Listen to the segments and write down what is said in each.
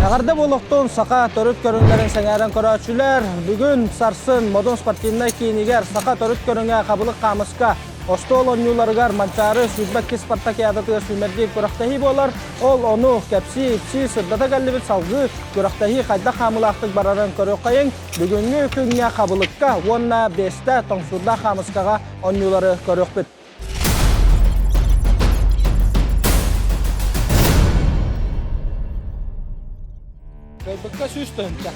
Эҕэрдэ буолуохтун саха төрүт көрүҥнэрин сэҥээрэн көрөөччүлэр. Бүгүн сарсын Модун спортивнай киинигэр саха төрүт көрүҥэ хабылык хаамыска остуол оонньууларыгар Манчаары 22 спартакиадатыгар сүүмэрдиир күрэхтэһии буолар. Ол ону кэпсии-ипсии сырдата кэллибит салгыы күрэхтэһии хайдах хаамыылаахтык барарын көрүөххэйиҥ. Бүгүҥҥү күҥҥэ хабылыкка уонна биэстэ тоҥсуурдаах хаамыскаҕа оонньуулары көрүөхпүт. Кылбыкка 100 тыһыынча.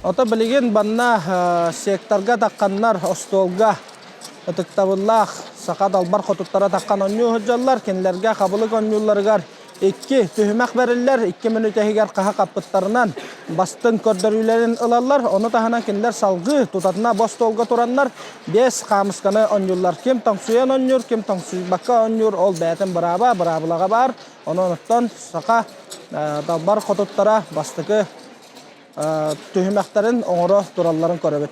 Ото билигин банна секторга тахханнар остуолга Ытыктабыллаах саха далбар хотуттара таххан оонньуу сылдьаллар. Кинилэргэ хабылык оонньуулларыгар икки түһүмэх бэриллэр. Икки мүнүүтэ иһигэр хаһа хаппыттарынан бастыҥ көрдөрүүлэрин ылаллар. Ону таһынан кинилэр салгыы тутатына бу остуолга тураннар биэс хаамысканы оонньууллар. Ким тоҥсуйан оонньуур, ким тоҥсуйбакка оонньуур, ол бэйэтин бырааба, быраабылаҕа баар. Онон оттон саха далбар хотуттара бастакы түһүмэхтэрин оҥоро туралларын көрөбүт.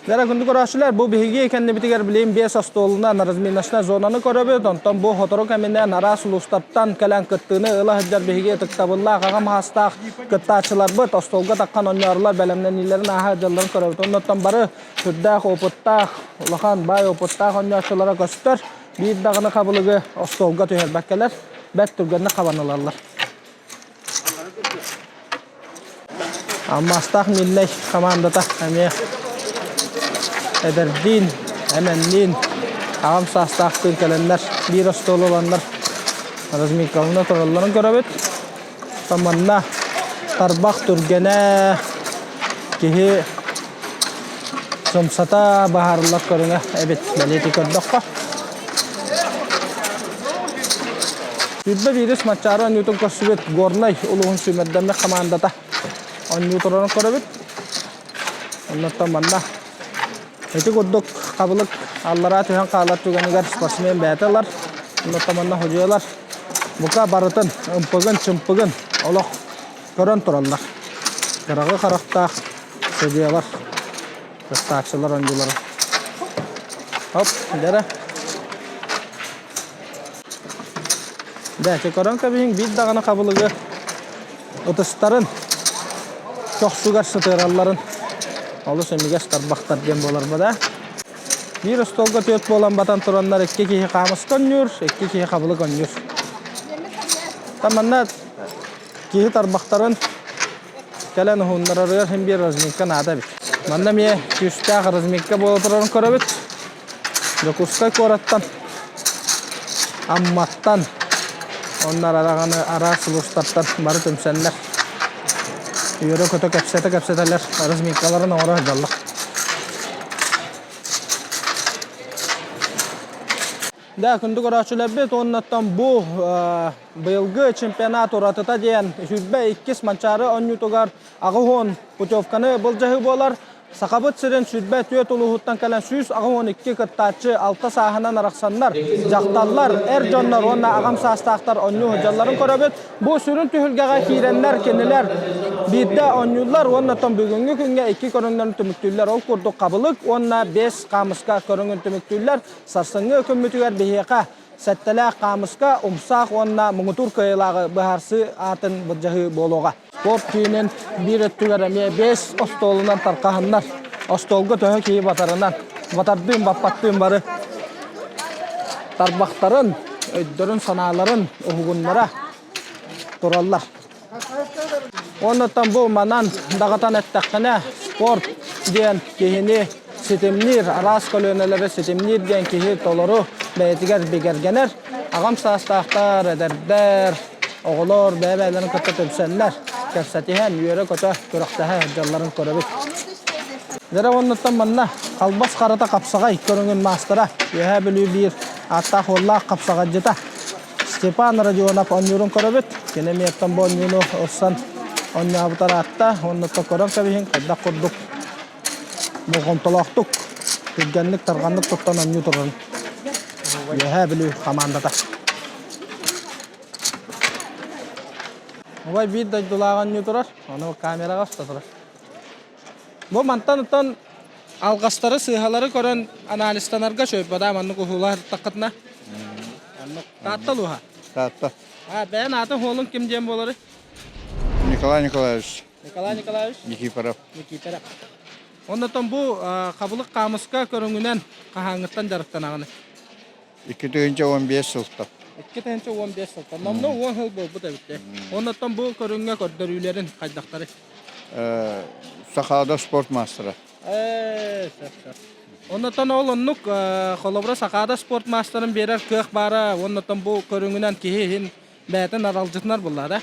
Дара күндү көрөөччүлэр, бу биһиги кэннибитигэр билигин биэс остуолунан разминочнай зонаны көрөбүт. Онтон бу сотору кэминэн араас улуустартан кэлэн кыттыыны ыла сылдьар биһиги ытыктабыллаах аҕам саастаах кыттааччыларбыт остуолга таххан оонньоорулар бэлэмнэниилэрин ааһа сылдьалларын көрөбүт. Оннуттан бары сүрдээх опыттаах, улахан баай опыттаах оонньооччулара көстөр. Биир даҕаны хабылыгы остуолга түһэрбэккэлэр, бэрт түргэнник хабан ылаллар. Алмаастаах Миллэй хамаандата эмиэ эдэрдиин, эмэнниин, аҕам саастаахтыын кэлэннэр биир остуол ыланнар разминкалана туралларын көрөбүт. Манна тарбах түргэнэ, киһи сымсата баһаарыллар көрүҥэ эбит бэлиэтии көрдөххө. 21 Манчаары оонньуутун көрсүбүт Горнай улууһун сүүмэрдэммит хамаандата оонньуу турарын көрөбүт. Оннуттан манна ити курдук хабылык аллараа түһэн хаалар түгэнигэр спортсмен бэйэтэ ылар. Оннуттан манна судьуйалар бука барытын ымпыгын-чымпыгын олох көрөн тураллар. Кыраҕы харахтаах судьуйалар, кыттааччылар оонньуулара. Хоп, дьэрэ. Дьэ, көрөн кэбиһиҥ, биир даҕаны хабылыгы ытыстарын көхсүгэр сытыаралларын олус имигэс тарбахтар диэн буолар да. Биир остуолга түөрт буолан батан тураннар икки киһи хаамыска оонньуур, икки киһи хабылык оонньуур. Манна киһи тарбахтарын кэлэн уһуннарарыгар син биир разминка наада эбит. Манна эмиэ күүстээх разминка буола турарын көрөбүт. Дьокуускай куораттан, Амматтан, онно араҕаны араас улуустартан бары түмсэннэр үөрэ-көтө кэпсэтэ-кэпсэтэлэр разминкаларын оҥоро сылдьаллар. Да, күндү көрөөччүлэрбит, уоннаттан бу быйылгы чемпионат уратыта диэн 22 Манчаары оонньуутугар 80 путевканы былдьаһыы буолар. Сахабыт сирин 24 улууһуттан кэлэн 182 кыттааччы алта сааһынан арахсаннар, дьахталлар, эр дьоннор уонна аҕам саастаахтар оонньуу сылдьалларын көрөбүт. Бу сүрүн түһүлгэҕэ киирэннэр кинилэр биирдэ оонньууллар уонна оттон бүгүҥҥү күҥҥэ икки көрүҥнэрин түмүктүүллэр. Ол курдук хабылык уонна биэс хаамыска көрүҥүн түмүктүүллэр. Сарсыҥҥы күммүтүгэр биһиэхэ сэттэлээх хаамыска, умсаах уонна муҥутуур кыайыылааҕы быһаарсыы аатын былдьаһыы буолуоҕа. Спорт киинин биир өттүгэр эмиэ биэс остуолунан тархаһыннар. Остуолга төһө киһи батарынан, батардыын баппаттыын бары тарбахтарын, өйдөрүн-санааларын уһугуннара тураллар. Оннуттан бу манан даҕатан эттэххинэ, спорт диэн киһини ситимниир, араас көлүөнэлэри ситимниир диэн киһи толору бэйэтигэр бигэргэнэр. Аҕам саастаахтар, эдэрдэр, оҕолор бэйэ-бэйэлэрин кытта түмсэннэр, кэпсэтиһэн, үөрэ-көтө, күрэхтэһэ сылдьалларын көрөбүт. Дьэ оннуттан манна халбас харата хапсаҕай көрүҥүн маастара, Үөһээ Бүлүү биир ааттаах-уоллаах хапсаҕайдьыта Степан Родионов оонньуурун көрөбүт. Кини эмиэттэн бу оонньууну ылсан оонньообут араатта. Оннуттан көрөн кэбиһиҥ, хайдах курдук болҕомтолоохтук, түргэнник, тарҕаннык туттан оонньуу турарын. Үөһээ Бүлүү хамаандата. Убай биир дойдулаах оонньуу турар, ону камераҕа уста турар. Бу мантан оттон алҕастары, сыыһалары көрөн анализтанарга сөп да маннык уһуулаһыртаххытына. Таатта улууһа. Таатта. А, бэйэн аатын хуолун ким диэн буолары? Николай Николаевич. Николай Николаевич? Никифоров. Никифоров. Оннотон бу хабылык хаамыска көрүҥүнэн хаһааҥҥыттан дьарыктанаҕыный? 2015 сылтан. 2015 сылтан. Номнуо 10 сыл буолбут эбит. Оннотон бу көрүҥҥэ көрдөрүүлэрин хайдахтарый? Сахаада спорт маастара. Ээ, сөп, сөп. Оннотон ол оннук холобура Сахаада спорт маастарын биэрэр кыах баара, оннотон бу көрүҥүнэн киһи иһин бэйэтин аралдьытынар булла да?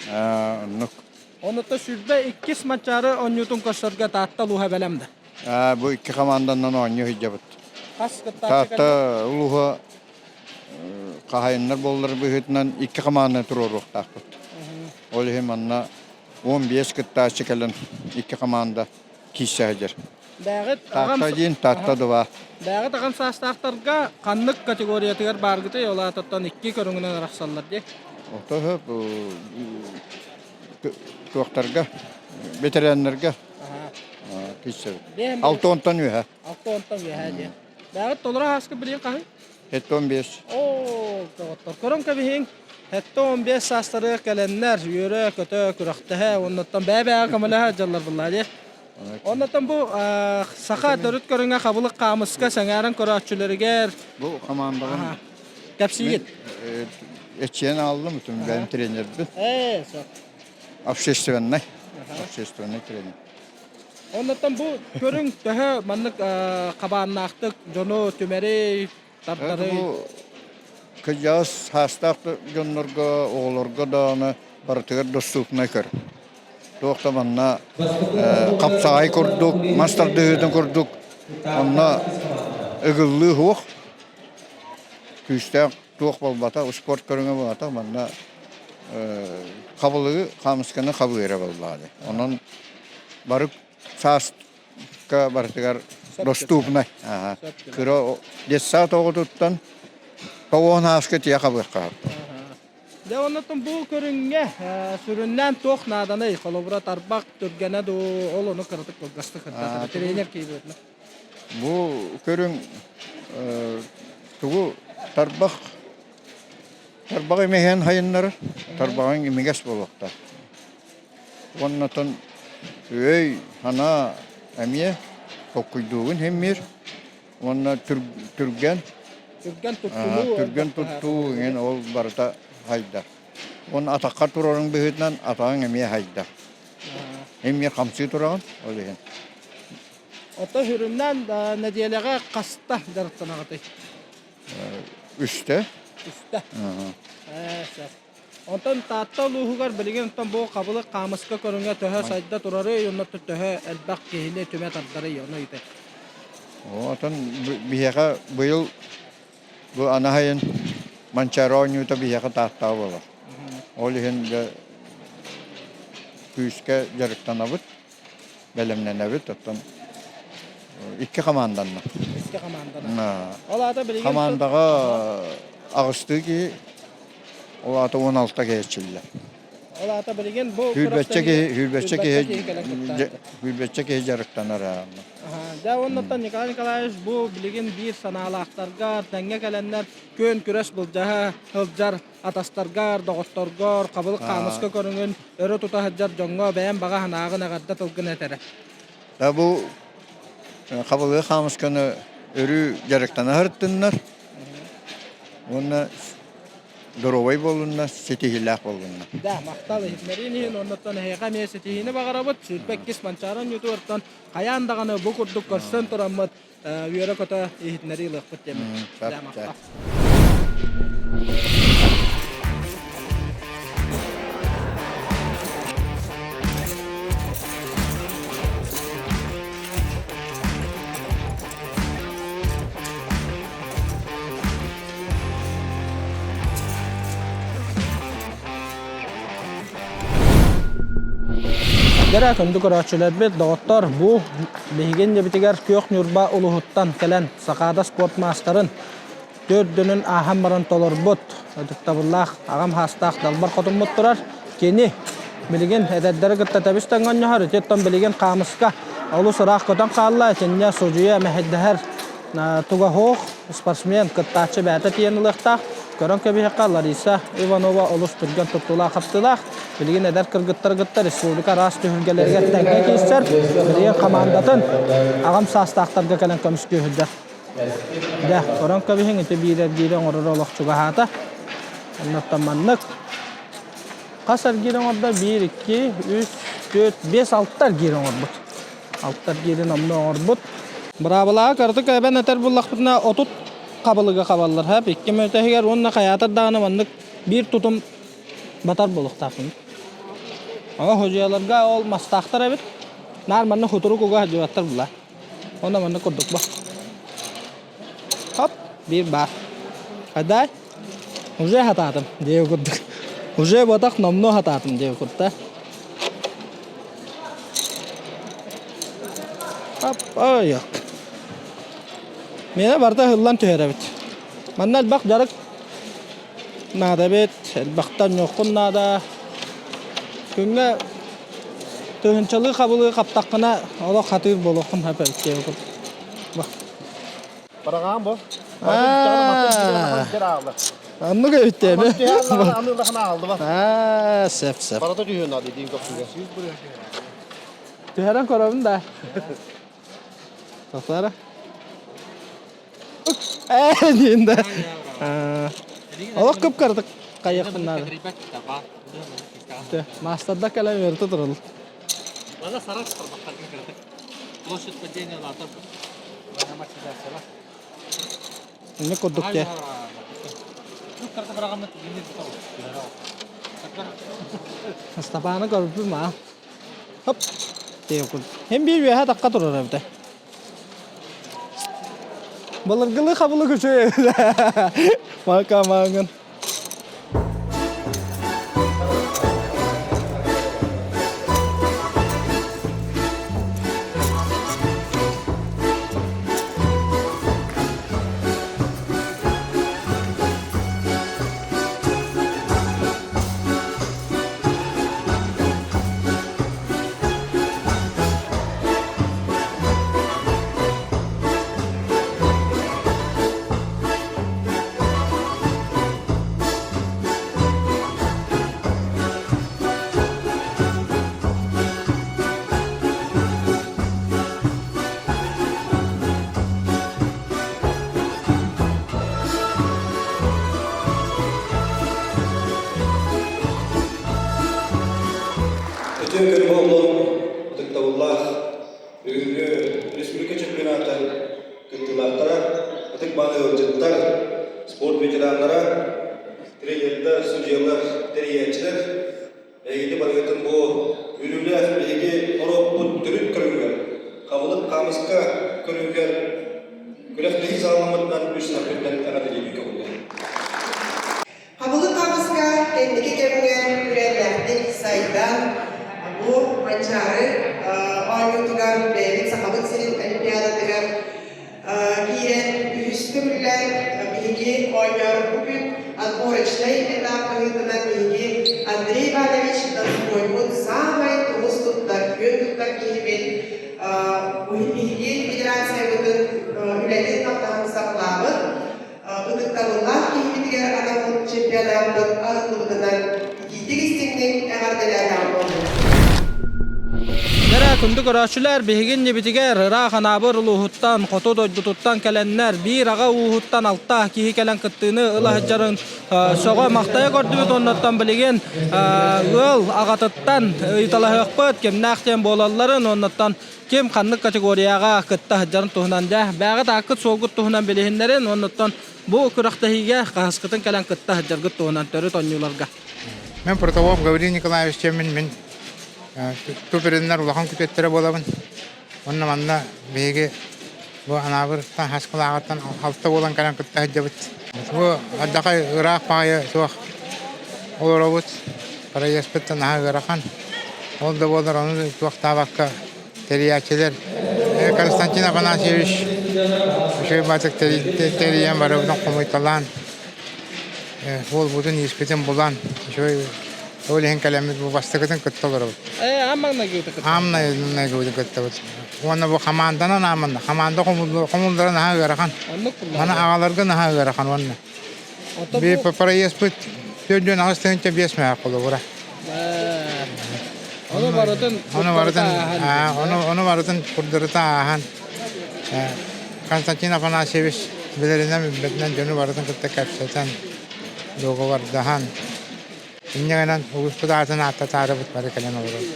Оннук. Оннотон 22 Манчаары оонньуутун көрсөргө Таатта улууһа бэлэм да? Бу икки команданан оонньуу сылдьабыт. Хас кыттааччы Таатта улууһа хаһайыннар буоллар быһыытынан икки команданы туруоруохтаахпыт. Ол иһин манна 15 кыттааччы кэлэн икки команда киирсэ сылдьар. Бэҕит аҕам Таатта диин, Таатта два. Бэҕит аҕам саастаахтарга ханнык категориятыгар бааргытый, ол аатыттан икки көрүҥүнэн арахсаллар дии. Ото туохтарга, ветераннарга киирсэбит. Алта онтон үөһэ. Алта онтон үөһэ диэн. Бэҕит толору ааска билигин хаһый? 75. Оо, доҕоттор, көрөн кэбиһиҥ. 75 саастарыгар кэлэннэр үөрэ-көтө, күрэхтэһэ, оннуттан бэйэ-бэйэҕэ көмөлөһө дьаллар буллаа дии. Оннуттан бу саха төрүт көрүҥэ хабылык хаамыска сэҥээрэн көрөөччүлэригэр Бу хамаандаҕын кэпсиигит. Эчиэн ааллым, бүтүн бэйэм тренербин. Ээ, сөп. Общественный. Общественный тренер. Оннуттан бу көрүҥ төһө маннык хабааннаахтык дьону түмэрий, тартарый? Бу кырдьаҕас саастаах дьоннорго, оҕолорго даҕаны барытыгар доступнай көр. Туох да манна хапсаҕай курдук, мас тардыһыытын курдук онно ыгыллыы суох. Күүстээх туох буолбата, спорт көрүҥэ буолбата манна хабылыгы, хаамысканы хабыы эрэ буоллаҕа дии. Онон бары сааска барытыгар доступнай. Кыра детсад оҕотуттан тоҕуон ааска тиийэ хабыахха. Дьэ оннуттан бу көрүҥҥэ сүрүннээн туох нааданый? Холобура тарбах түргэнэ дуу, ол ону кыратык кылгастык кырдатар. Тренер киирбит. Бу көрүҥ тугу тарбах тарбах имиһэн хайыннарар, тарбаҕыҥ имигэс буолуохтаах. Уоннатан өй, санаа эмиэ толкуйдуугун иһиммиир уонна түргэн Түргэн туттунуу түргэн туттуу иҥин ол барыта хайдар. Уонна атаххар турарыҥ быһыытынан атаҕыҥ эмиэ хайдар. Эмиэ хамсыы тураҕын ол иһин. Ото сүрүннээн нэдиэлэҕэ хаста дьарыктанаҕытый? Үстэ. Үстэ. Ээ, сөп. Онтон Таатта улууһугар билигин онтон бу хабылык хаамыска көрүҥэ төһө сайда турарый, онно төһө элбэх киһини түмэ тардарый, ону ыйытар. Отон биһиэхэ быйыл бу анаһайын Манчаары оонньуута биһиэхэ Тааттаҕа буолар. Ол иһин дьэ күүскэ дьарыктанабыт, бэлэмнэнэбит. Оттон икки хамаанданна. Икки хамаанданна. Ол аата билигин Хамаандаҕа аҕыстыы киһи Ол аата 16 киһи эрчиллэр. Ол аата билигин бу Сүүрбэччэ киһи, сүүрбэччэ киһи, кэлэн кыттааччы. сүүрбэччэ киһи дьарыктанар. Дьэ оннуттан Николай Николаевич бу билигин биир санаалаахтаргар, тэҥҥэ кэлэннэр күөн күрэс былдьаһа сылдьар атастаргар, доҕотторгор, хабылык хаамыска көрүҥүн өрө тута сылдьар дьоҥҥо бэйэм баҕа санааҕын эҕэрдэ тылгын этэрэ. Да бу хабылыгы хаамысканы өрүү дьарыктана сырыттыннар уонна доруобай буоллуннар, ситиһиилээх буоллуннар. Да, махтал иһитиннэриин иһин уоннаттан эһиэхэ эмиэ ситиһиини баҕарабыт. 22 Манчаары оонньуутугартан хайаан даҕаны бу курдук көрсөн тураммыт үөрэ-көтө иһитиннэрии ылыахпыт диэммит. Да, махтал. Дэрэ күндү көрөөччүлэрбит, доҕоттор, бу биһигин дьэбитигэр Күөх Ньурба улуһуттан кэлэн Сахаада спорт маастарын төрдүнүн ааһан баран толорбут ытыктабыллаах аҕам хаастаах далбар хотуммут турар. Кини билигин эдэрдэри кытта тэбис тэҥҥэ оонньоһор, ити оттон билигин хаамыска. Олус ыраах көтөн хаалла, итиннэ судьуйа мэһэйдэһэр туга суох, спортсмен кыттааччы бэйэтэ тиийэн ылыахтаах. Көрөн кэбиһиэххэ, Лариса Иванова олус түргэн туттуулаах-хаптыылаах. Билигин эдэр кыргыттар кытта республика араас түһүлгэлэригэр тэҥҥэ киирсэр. Билигин хамаандатын аҕам саастаахтарга кэлэн көмүскүү сылдьар. Дьэ, көрөн кэбиһиҥ, ити биир эргиири оҥорор олох чугаһаата. Оннуттан маннык. Хас эргиир оҥордо? Биир, икки, үс, түөрт, биэс, алта эргиир оҥорбут. Алта эргиирин онно оҥорбут. Быраабылаҕа кыратык эбэн этэр буллахпытына, 30 хабылыгы хабаллар. Хөп, икки мүнүүтэ иһигэр уонна хайаатар даҕаны маннык биир тутум батар буолуохтаахпын. Оҕо ходьуйаларга ол мастаахтар эбит. Наар манна хутурук уга сылдьыбаттар була. Онно маннык курдук бу. Хоп, биир баар. Хайдай? Уже хатаатым диэбит курдук. Уже ботах номнуо хатаатым диэбит курдук. Хоп, ой, Миэнэ барыта ыһыллан түһэр эбит. Манна элбэх дьарык наада эбит, элбэхтэн ньуоххун наада. Күҥҥэ тыһыынчалыы хабылыы хаптаххына олох хатыыр буолуоххун сөп эбит диэбит курдук. Бараҕаан бу. Оннук эбит диэми. Аа, сөп, сөп. Барата түһүөн наада диин көпсүгэ. Түһэрэн көрөбүн да. Тохторо. Ээ, диин да. Олох кып-кыратык хайыахпын наада. Маастарда кэлэн үөрэтэ тураллар. Бала сарар тарбахтаргын кыратык. Площадь падения лаатар. Инник курдук те. Ыстапааны көрбүм аа. Хоп. Диэн курдук. Һин биир үөһэ тахха турар эбитэ. Былыргылыы хабылык үчүгэй эбит. Мака мааҥын. Үтүө күн буоллун, ытыктабыллаах бүгүҥҥү республика чемпионата кыттыылаахтара, ытык-мааны ыалдьыттар, спорт ветераннара, тренердэр, судьуйалар, тэрийээччилэр, эһигини барыгытын бу үөрүүлээх биһиги норуоппут төрүт көрүҥүгэр, хабылык хаамыска көрүҥүгэр күрэхтэһии саҕаламмытынан үс сылгыттан эҕэрдэлиибин көҕүллэр. Хабылык хаамыска кэнники кэмҥэ күрээллээхтик сайдан, бу Манчаары оонньуутугар бэйэбит Сахабыт сирин Олимпиадатыгар киирэн үһүс төгүллээн биһиги оонньоор бу күн отборочнай этап быһыытынан биһиги Андрей Иванович Донскойбут саамай тумус туттар, күөн туттар киһибит биһиги федерациябытын үлэтин-хамнаһын саҕалаабыт ытыктабыллаах киһибитигэр анаммыт чемпионаппыт арыллыбытынан итиитик-истиҥник эҕэрдэлээтэҕим буоллун. Дэрэ, күндү көрөөччүлэр, биһиги иннибитигэр ыраах Анаабыр улууһуттан, хоту дойдутуттан кэлэннэр, биир аҕа ууһуттан алта киһи кэлэн кыттыыны ыла сылдьарын сөҕө-махтайа көрдүбүт. Оннуттан билигин ыал аҕатыттан ыйыталаһыахпыт, кимнээх диэн буолалларын, оннуттан ким ханнык категорияҕа кытта сылдьарын туһунан дьэ бээҕит ааккыт-суолгут туһунан билиһиннэрин уоннуттан бу күрэхтэһиигэ хаһыскытын кэлэн кытта сылдьаргыт туһунан төрүт оонньууларга. Мен Протопоп Гаврил Николаевич диэммин мин тупериннэр улахан күтүөттэрэ буолабын. Онно манна биһиги бу Анаабыртан Хаскылааҕыттан алта буолан кэлэн кытта сылдьабыт. Бу алдьархай ыраах баҕайы суох олоробут. Проездпыт наһаа ыарахан. Ол да буоллар ону туохтаабакка тэрийээччилэр Константин Афанасьевич үчүгэй баатык тэрийэн барыбытын хомуйталаан уолбутун ииспитин булан үчүгэй. Ол иһин кэлэммит бу бастакытын кытта олоробут. Э, аан маҥнайгыбытын кытта. Аан маҥнайгыбытын кыттабыт. Уонна бу хамаанданан ааманна. Хамаанда хомуллара наһаа ыарахан. Оннук Маны аҕаларга наһаа ыарахан уонна. Оттон бу Проездпыт 485 мөһөөх холобура. Ону барытын Ону барытын ону ону барытын курдурута ааһан Константин Афанасьевич билэринэн билбэтинэн дьону барытын кытта кэпсэтэн дуогабардаһан инньэ гынан улууспут аатын ааттатаарыбыт бары кэлэн олоробут.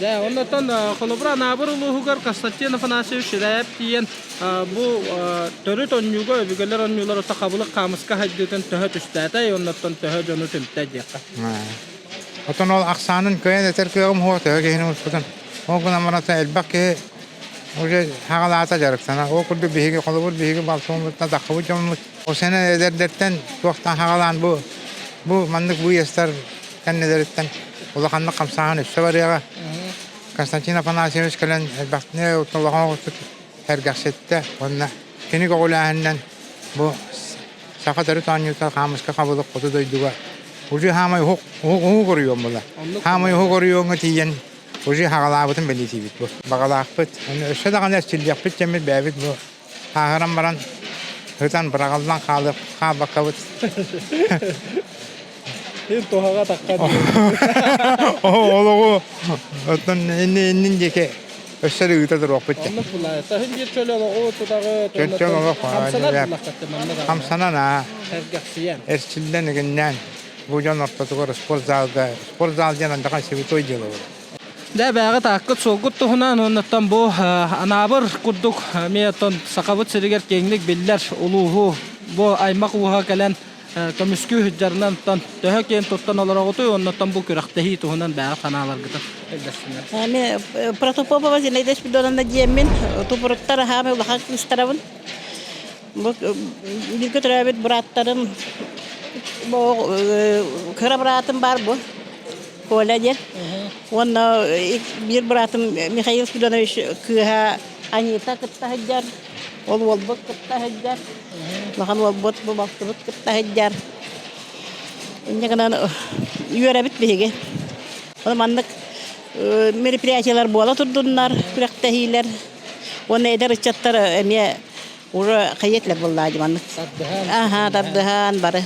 Дьэ, оннуттан холобура Анаабыр улууһугар Константин Афанасьевич Ширяев тиийэн бу төрүт онньууга өбүгэлэр онньуулара хабылык хаамыска хайдыытын төһө түстээтэ, оннуттан төһө дьону түмтэ диэххэ. Отон ол ахсаанын кыайан этэр кыаҕым суох төһө киһини муспутун. Ол гынан баран элбэх киһи уже хаҕалаата дьарыктанар. Ол курдук биһиги холобур биһиги балтыбытынан таххыбыт дьоммут ол сэнэ эдэрдэртэн туохтан хаҕалаан бу бу маннык выездтар кэннилэриттэн улаханнык хамсааһын өссө барыаҕа. Константин Афанасьевич кэлэн элбэхтини улахан оҕустук сэргэхситтэ уонна кини көҕүлээһининэн бу саха төрүт оонньуута хаамыска хабылык хоту дойдуга уже хаамай уһук уһук оройуон була. Хаамай уһук оройуоҥҥа тиийэн уже хаҕалаабытын бэлиэтиибит бу. Баҕалаахпыт. Өссө даҕаны эрчиллиэхпит дэммит бэйэбит бу ааһыран баран ытан быраҕыллан хаалыах хаалбаккабыт. Ин туһаҕа таххан Олоҕу оттон иннин диэки өссө да ыыта туруохпут Оннук булаа. Таһын биир чөл олоҕу тутаҕы Чөл олох хамсанар буллахтар манна Хамсанан аа. Сэргэхсийэн. Эрчиллэн игиннээн бу дьон ортотугар спортзалга спортзал диэн андахан святой дело буолар. Дэ бэҕэ тааккыт суолгут туһунан уоннаттан бу Анаабыр курдук эмиэ оттон Сахабыт сиригэр киэҥник биллэр улууһу бу аймах ууһа кэлэн көмүскүү сылдьарынан оттон төһө киэн туттан олороҕутуй уоннаттан бу күрэхтэһии туһунан бэҕэ санааларгытын үллэстинэр. Эми Протопопова Зинаида Спиридоновна диэммин тупуруттар аһаамай улахан кыыстарабын. Бу бииргэ төрөөбүт бырааттарым бу кыра быраатым баар бу Коля диэн. Уонна биир быраатым Михаил Спиридонович кыыһа Анита кытта сылдьар. Ол уолбут кытта сылдьар. Улахан уолбут бу балтыбыт кытта сылдьар. Инньэ гынан үөрэбит биһиги. Ол маннык мероприятиелар буола турдуннар, күрэхтэһиилэр. Уонна эдэр ыччаттар эмиэ уже хайыатлар буоллаа дии маннык. Тардыһан. Аха, тардыһан бары.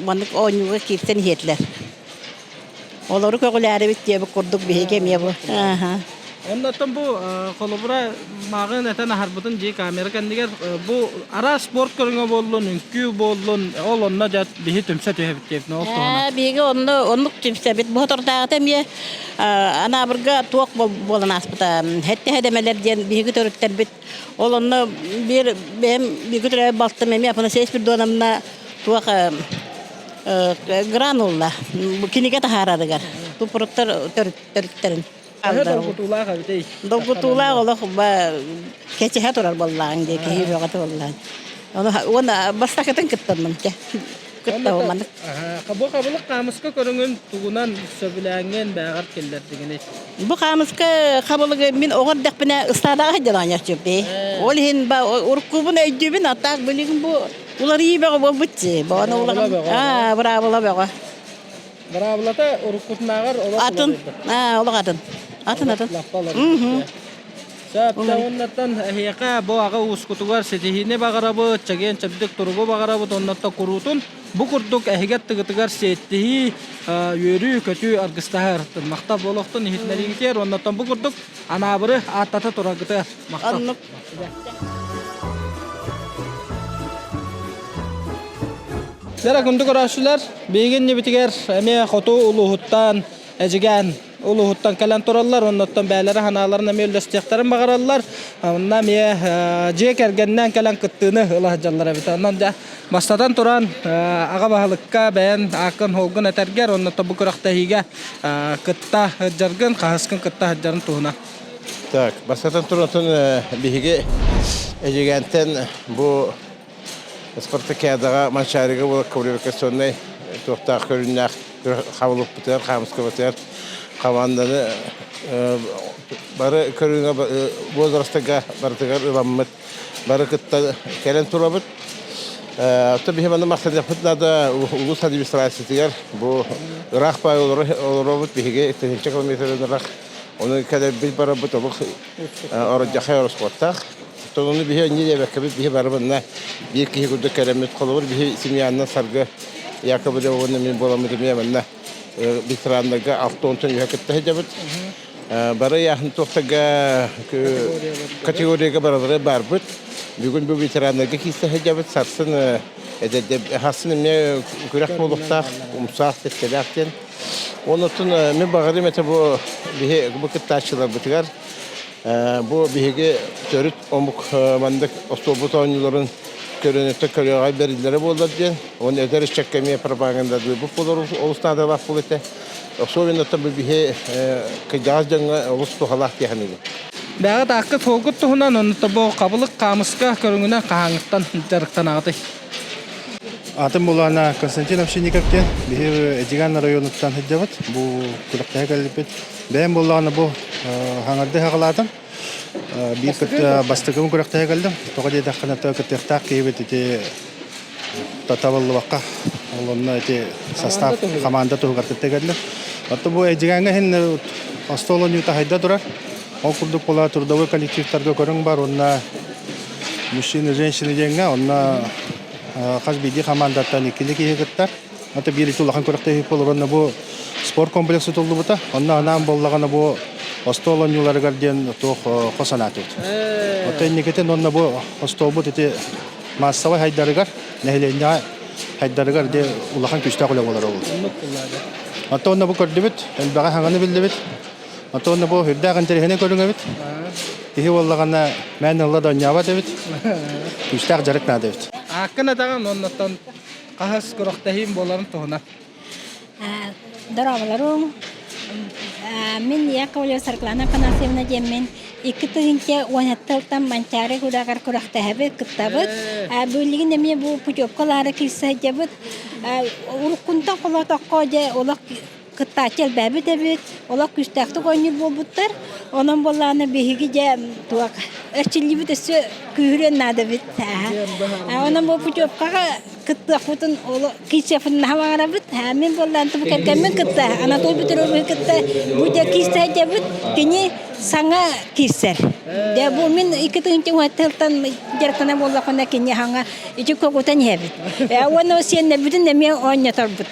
Маннык оонньууга киирсэн иһиэтилэр. Олору көҕүлээрибит диэбит курдук биһиги эмиэ бу. Аха. Оннуттан бу холобура мааҕын этэн аһарбытын дии камера кэннигэр бу араас спорт көрүҥэ буоллун, үҥкүү буоллун, ол онно дьэ биһи түмсэ түһэбит диэбит ол туһунан. Биһиги онно оннук түмсэбит. Бу соторутааҕыта эмиэ Анаабырга туох буолан ааспыта. Һэттэһэ дэмэлэр диэн биһиги төрүттэрбит Ол онно биир бэйэм бииргэ төрөөбүт балтым эмиэ Афанасия Спиридоновна туох гран ылла кинигэ таһаарарыгар туппуруттар төрүттэрин Төһө долгутуулаах эбитий? Долгутуулаах олох кэчэһэ турар буоллаҕыҥ дии киһи бөҕөтө буоллаҕын. Ону уонна бастакытын кыттанным чэ. Кыттабын маннык. Бу хабылык хаамыска көрүҥүн тугунан сөбүлээҥҥин бээҕэр киллэрдигиний? Бу хаамыска хабылыгы мин оҕо эрдэхпинэ ыстаадаҕа сылдьан оонньооччубун. Ол иһин ба уруккубун өйдүүбүн, а так билигин бу уларыйыы бөҕө буолбут дии. Бону улахан аа быраабыла бөҕө. Быраабылата уруккутунааҕар олох Атын. Аа олох атын. Атын атын. Сөп, оннуттан эһиэхэ бу аҕа уускутугар ситиһиини баҕарабыт, чэгиэн-чэбдик туругу баҕарабыт, оннуттан куруутун бу курдук эһиги аттыгытыгар сиэттиһии, үөрүү-көтүү аргыстаһар. Махтал буолуохтун иһитиннэриигитигэр, оннуттан бу курдук Анаабыры ааттата тураргытыгар махтал. Оннук. Дара күндү көрөөччүлэр, биһиги иннибитигэр эмиэ хоту улууһуттан Эдьигээн улууһуттан кэлэн тураллар, оннуттан бэйэлэрэ санааларын эмиэ үллэстиэхтэрин баҕараллар. Онно эмиэ дьиэ кэргэнинэн кэлэн кыттыыны ыла сылдьаллар эбит. Онон дьэ бастатан туран аҕа баһылыкка бэйэн ааккын-суолгун этэргэр, оннуттан бу күрэхтэһиигэ кытта сылдьаргын, хаһыскын кытта сылдьарын туһунан. Так, бастатан туран биһиги Эдьигээнтэн бу Спартакиадаҕа Манчаарыга буолар квалификационнай туохтаах көрүннээх хабылыкпытыгар, хаамыскабытыгар хамаанданы бары көрүҥэ возрастарга барытыгар ыламмыт бары кытта кэлэн турабыт. Оттон биһи манна махтаныахпыт наада улуус администрациятыгар бу ыраах баай олоробут биһиги тыһыынча километрынан ыраах ону кэлэрбит барарбыт олох ородьахай ороскуоттаах. Оттон ону биһи инньэ диэбэккэбит биһи бары манна биир киһи курдук кэлэммит холобур биһи семьянан Саргы Яковлева уонна мин буоламмыт эмиэ манна ветераннарга 60 үһэ кытта сылдьабыт. Бары ыйааһын туохтарга категорияга барылары барбыт. Бүгүн бу ветераннарга киирсэ сылдьабыт. Сарсын сарсын эмиэ күрэх буолуохтаах, умсаах, сэттэлээх диэн. Оннуттан мин баҕарым этэ бу биһи бу кыттааччыларбытыгар бу биһиги төрүт омук маннык остуолбут оонньууларын көрөнөттө көрүөҕэ бэриллэрэ буоллар диэн. Уонна эдэр ыччакка эмиэ пропагандалыырбыт буолар олус наадалаах буолуо этэ. Особенно бу биһи кырдьаҕас дьоҥҥо олус туһалаах дии саныыбын. Бэҕэ таакка суолгут туһунан онно бу хабылык хаамыска көрүҥүнэн хаһааҥҥыттан дьарыктанаҕытый? Атын булаана Константин Овчинников диэн биһи Эдьигээн районуттан сылдьабыт. Бу күрэхтэһэ кэлбиппит. Бэйэм буоллаҕына бу хаҥарды хаҕалаатым. Биир кытта бастакыбын күрэхтэһэ кэллим. Тоҕо диэтэххинэ кыттыахтаах киһибит ити табыллыбакка ол онно ити состав команда туһугар кытта кэллим. Оттон бу Эдьигээҥҥэ иһин остуол оонньуута хайда турар. Ол курдук була трудовой коллективтарга көрүҥ бар уонна мужчины женщины диэҥҥэ онно хас биирдии командаттан иккили киһи кыттар. Ата биир ити улахан күрэхтэһии буолар уонна бу спорт комплекс тутуллубута. Онно анаан буоллаҕына бу остуол оонньууларыгар диэн туох хос анаатыбыт. Оттон инникитин уонна бу остуолбут ити маассабай хайдарыгар, нэһилиэнньэҕэ хайдарыгар диэн улахан күүстээх үлэ буолар ол. Оттон онно бу көрдүбүт, элбэҕи хаҥаны биллибит. Оттон онно бу үрдээх интэриэһинэй көрүҥ эбит. Киһи буоллаҕына мээнэ ылла да оонньообот эбит. Күүстээх дьарык наада эбит. Ааккын атаҕын оннуттан хаһыс күрэхтэһиим буоларын туһунан. Дорооболоруҥ. Мин Яковлева Саргылана Афанасьевна диэммин. 2017 сылтан Манчаары күрэҕэр күрэхтэһэбит, кыттабыт. Билигин эмиэ бу путевкалаары киирсэ сылдьабыт. Уруккунтан холоотоххо дьэ олох кыттааччы элбээбит эбит, олох күүстээхтик оонньуур буолбуттар. Онон буоллаҕына биһиги дьэ туох эрчиллибит өссө күүһүрүөн наада эбит. Онон бу путевкаҕа кыттыахпытын киирсиэхпитин наһаа баҕарабыт. Мин буоллаан тубу кэргэммин кытта Анатолий Петровиһы кытта бу дьэ киирсэ сылдьабыт. Кини саҥа киирсэр. Дьэ бу мин 2010 сылтан дьарыктана буоллахпына кини саҥа ити көҕүтэн иһэбит. Уонна сиэннэрбитин эмиэ оонньоторбут.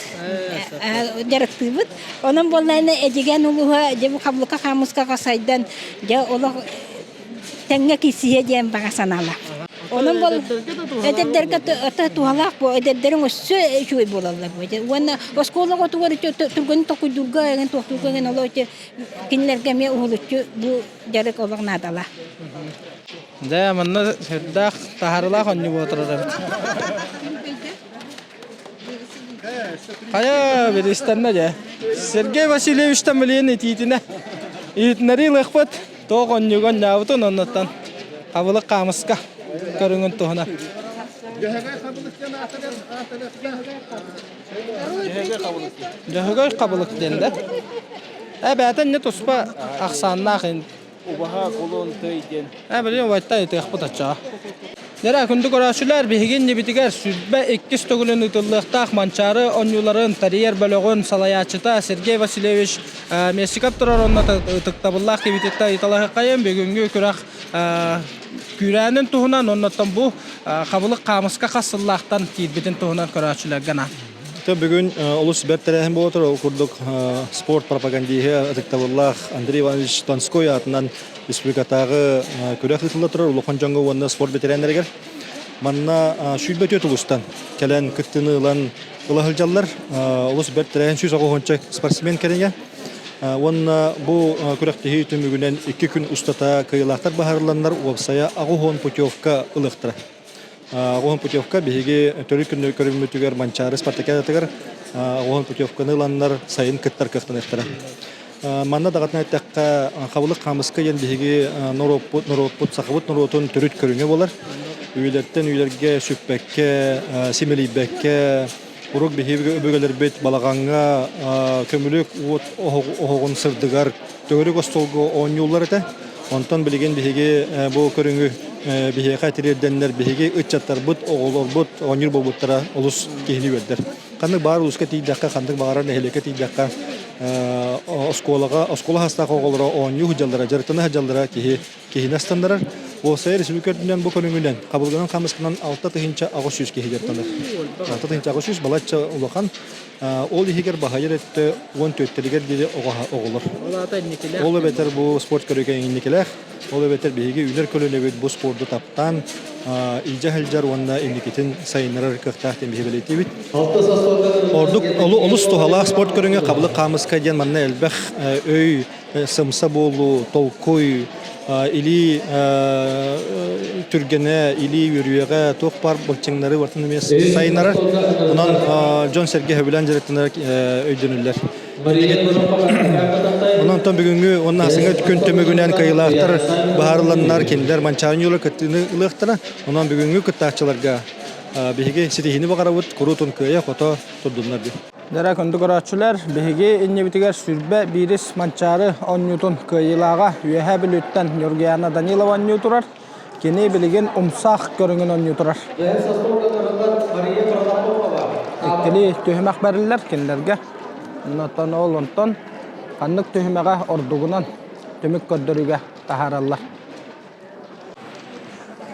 Дьарыктыыбыт. Онон буоллаҕына Эдьигээн улууһа дьэ бу хабылыкка хаамыскаҕа сайдан дьэ олох тэҥҥэ киирсиһиэ диэн баҕа санаалаах. Онон бол эдэрдэргэ туһалаах бу эдэрдэриҥ өссө үчүгэй буолаллар бу. Уонна оскуола оҕотугар түргэн токуйдуурга эҥин туохтуурга эҥин олох кинилэргэ эмиэ уһулуччу бу дьарык олох наадалаах. Дьэ, манна сүрдээх таһаарыылаах оонньуу буола турар эбит. Хайа, билистэннэ дьэ. Сергей Васильевичтан билиэн итиитинэ. Иһитиннэрии ылыахпыт. Туох онньугу онньообутун оннуттан хабылык хаамыска көрүҥүн туһунан. Дьөһөгөй хабылык диэн да. Э бээтэ не туспа ахсааннаах Убаһа, кулун, тый диэн. Ээ, билигин убайтан ытыахпыт оччоҕо. Дьэ, күндү көрөөччүлэр, биһиги иннибитигэр 22 төгүлүн ыытыллыахтаах Манчаары оонньууларын тэрийэр бөлөҕүн салайааччыта Сергей Васильевич Местиков турар онно ытыктабыллаах киһибититтэн ыйыталаһыаххайын бүгүҥҥү күрэх күүрээнин туһунан оннуттан бу хабылык хаамыска хас сыллаахтан киирбитин туһунан көрөөччүлэргэ анаан. Бүгүн олус бэрт тэрээһин буола турар. Ол курдук спорт пропагандиһа ытыктабыллаах Андрей Иванович Донской аатынан республикатааҕы күрэх ыытылла турар улахан дьоҥҥо уонна спорт бэтэрээннэригэр. Манна 124 улуустан кэлэн кыттыыны ылан ыла сылдьаллар. Олус бэрт тэрээһин 190 спортсмен кэриҥэ. Уонна бу күрэхтэһии түмүгүнэн икки күн устата кыайыылаахтар быһаарылланнар уопсайа 80 путевка ылыахтара. Оҕоһун путевка биһиги төрүт көрүҥмүтүгэр Манчаары спартакиадатыгар оҕоһун путевканы ыланнар сайын кыттар кыахтаныахтара. Манна даҕатан эттэххэ, хабылык хаамыска диэн биһиги норуоппут, норуоппут, сахабыт норуотун төрүт көрүҥэ буолар. Үйэлэртэн үйэлэргэ сүппэккэ, симэлийбэккэ, урук биһиги өбүгэлэрбит балаҕаҥҥа көмүлүк уот оһоҕун сырдыгар төгүрүк остуолга оонньууллар этэ. Онтон билигин биһиги бу көрүҥү. биһиэхэ тириэрдэннэр биһиги ыччаттарбыт, оҕолорбут оонньуур буолбуттара олус киһини үөрдэр. Ханнык баар улууска тиийдэххэ, ханнык баҕарар нэһилиэккэ тиийдэххэ, оскуолаҕа оскуола саастаах оҕолоро оонньуу сылдьаллара, дьарыктана сылдьаллара киһи киһини астыннарар. Уопсайа республика үрдүнэн бу көрүҥүнэн хабылгынан хамысканан 6800 киһи дьарыктанар. 6800 балачча улахан. Ол иһигэр баһыйар өттө 14-тэригэр диэри оҕолор. Ол эбэтэр бу спорт көрүҥэ инникилээх. Ол эбэтэр биһиги үүнэр көлүөнэбит бу спорду таптаан илдьэ сылдьар уонна инникитин сайыннарар кыахтаах диэн биһи бэлиэтиибит. Ордук олус туһалаах спорт көрүҥэ хабылык хаамыска диэн манна элбэх өй, сымса буолуу, толкуй, илии түргэнэ, илии үөрүйэҕэ туох баар былчыҥнары барытын эмиэ сайыннарар. Онон дьон-сэргэ сөбүлээн дьарыктанар өйдөнүллэр. Онон бүгүҥҥү уонна саҥа күн түмүгүнэн кыайыылаахтар быһаарылланнар кинилэр Манчаары ньуула кыттыыны ылыахтара. Онон бүгүҥҥү кыттааччыларга биһиги ситиһиини баҕарабыт, куруутун кыайа-хото турдуннар диэн. Дьэ, күндү көрөөччүлэр, биһиги иннибитигэр сүрбэ биирис Манчаары оонньуутун кыайыылааҕа Үөһээ Бүлүүттэн Ньургуйаана Данилова оонньуу турар. Кини билигин умсаах көрүҥүн оонньуу турар. Иккилии түһүмэх бэриллэр кинилэргэ. Онтон ол онтон ханнык түһүмэҕэ ордугунан түмүк көрдөрүүгэ таһаараллар.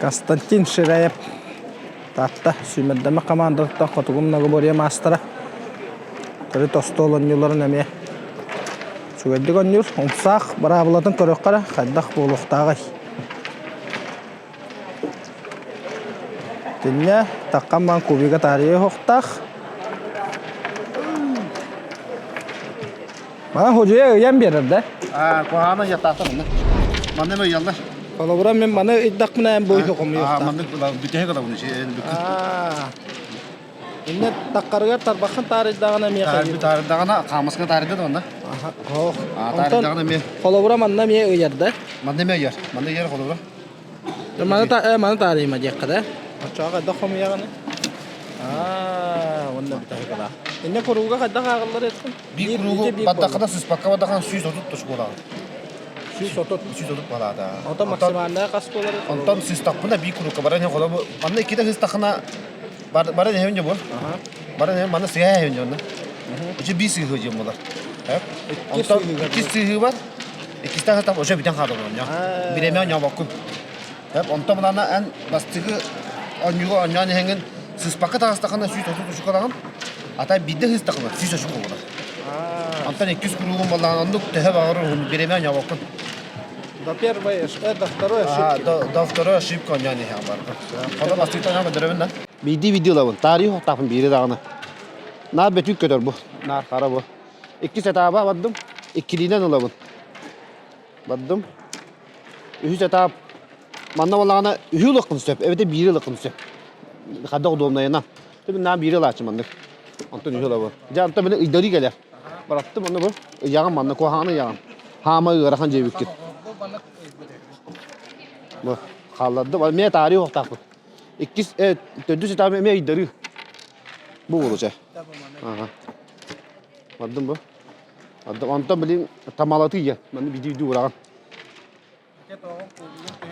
Константин Ширяев Таатта сүүмэрдэммит хамаандатыттан Хотугу многоборье маастара төрүт остуол оонньууларын эмиэ үчүгэйдик оонньуур. Умсаах быраабылатын көрүөххэ эрэ хайдах буолуохтааҕый? Итиннэ таххан баан кубига таарыйа уһуохтаах. Мана худьуйа ыйан биэрэр да? Аа, куһаҕаны ыйатаахтар манна. Манна эмэ ыйаллар. Холобура мин маны ыйдахпына эн бу хомуйуохтаах. Аа, маннык бүтэһик ылабын Аа. Инне таххарыгар тарбаххын таарыйдаҕына эмиэ Таарбы таарыйдаҕына хаамыска таарыйда да манна. Ох. Аа, таарыйдаҕына эмиэ. Холобура манна эмиэ ыйар да? Манна эмиэ ыйар. Манна ыйар холобура. Маны та маны таарыйма диэххэ да. Оччоҕо хайдах хомуйаҕыный? Аа, уонна бүтэһик ылаа. Инне курууга хайдах ааҕыллар эттим? Биир кругу бардаххына сыспакка бардаххына 130 тус буолаҕын. 130. 130 буолаата. Онтон максимальная хас буолар? Онтон сыстахпына биир курукка баран иһэн холобу манна иккитэ сыстаххына баран иһэбин дьэ бу. Баран иһэн манна сыһа иһэбин дьэ онно. Ичи биир сыһыы дьиэм буолар. Онтон иккис сыһыы бар. Иккистээх сыстах уже бүтэн хаалар онньо. Бириэмэ онньообоккун. Онтон булана эн бастыгы онньуга онньоон иһэҥин сыспакка таҕыстаххына 130 очукалаҕын, ата биирдэ сыстаххына 100 очука буолар. Онтон иккис куругун буоллаҕына оннук төһө баҕарар уһун бириэмэ онньообоккун. До первой, до второй ошибки. До второй ошибка онньоон иһэҕин барда. Хоно бастыгыта онньоон көрдөрөбүн да. Биирдии биирдии ылабын. Таарыйы хоттаахпын биири даҕаны. Наар бөтүүк көтөр бу. Наар хара бу. Иккис этааба бардым. Иккилиинэн ылабын. Бардым. Үһүс этап манна буоллаҕына үһү ылыаххын сөп, эбэтэр биири ылыаххын сөп. Хайдах удобнайынан. Мин наам биири ылааччы маннык. Онтон үһү ылабын. Дьэ онтон мин ыйдарыы кэлэр. Бараттым онно бу ыйаҕым манна куһаҕаны ыйаҕым. Хаама ыарахан диэбиккит. Бу хааллардым. Эмиэ таарыы уохтаахпыт. Иккис төрдүс этап эмиэ ыйдарыы. Бу буолуча. Аха. Бардым бу. Онтон билин тамалатыы диэн манна биирдии ураҕын.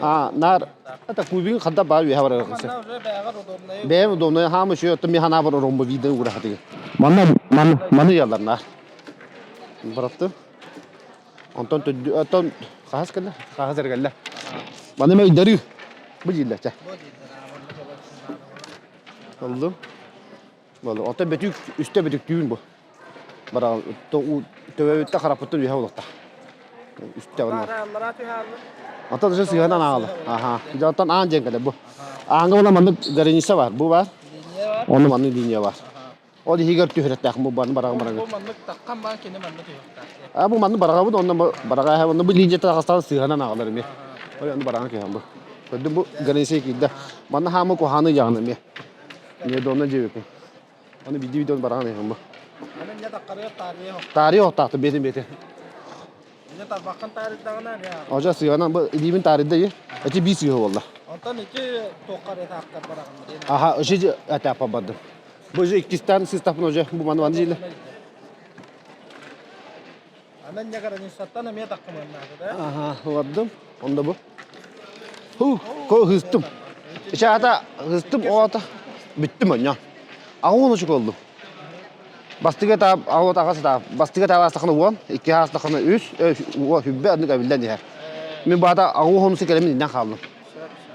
А, наар это кубигин ханта баар үөһэ барар кыса. Бэйэм удобнай хаама үчүгэй оттон мин ханаабар оромбо биирдэн уурахатыгы. Манна маны маны ыйаллар наар. Баратты. Онтон төддү оттон хаһас кэллэ? Хаһас эрэ кэллэ. Маны мэ ыйдарыы. Бу дииллэр чэ. Оллум. Болу. Оттон бөтүүк үстэ бөтүктүүн бу. Бара төбөбүттэ хараппыттан үөһэ олохта. Үстэ онно. Онтон даже сыһынан аалы. Аха. Дьэ оттон аан диэн кэлэр бу. Ааҥҥа була маннык граница бар. Бу бар. Онно маннык линия бар. Ол иһигэр түһэрэттээх бу баны бараҕа бараҕа. Бу маннык таххан баан кини маннык түһүөхтээх. А бу маннык бараҕабыт онно бараҕа онно бу линия тахастан сыһынан аҕалар эмиэ. Ой онно бараҕа киһэн бу. Көрдүм бу граница киирдэ. Манна хаамы куһааны яҕын эмиэ. Недавно диэбиппин. Аны биирдии видеоны бараҕан иһэн бу. Аны инньэ таххарыгар таарыйа Таарыйа охтаахтын бэйэтин бэйэтин. Инньэ тарбаххын таарыйдаҕына эмиэ Ожа сыһыанан бу илиибин таарыйда и эти биир сыыһа буолла. Онтон ити туохха эрэ таахтар бараҕын диэн. Аха, оши этапа бардым. Бу же иккистан сыстаппын уже бу маны маны жили. Аны инньэ границаттан эмиэ таххымыаннаата да. Аха, бардым. Онда бу. Ху, ко хыстым. Ичаата хыстым оата бүттүм онньо. Аҕуон учук оллум. Бастыга таап аҕуот аҕас таап. Бастыга таабастахына уон, икки хаастахына үс, хүббэ аннык эбиллэн иһэр. Мин баата аҕуон кэлэмин иннэн хааллым.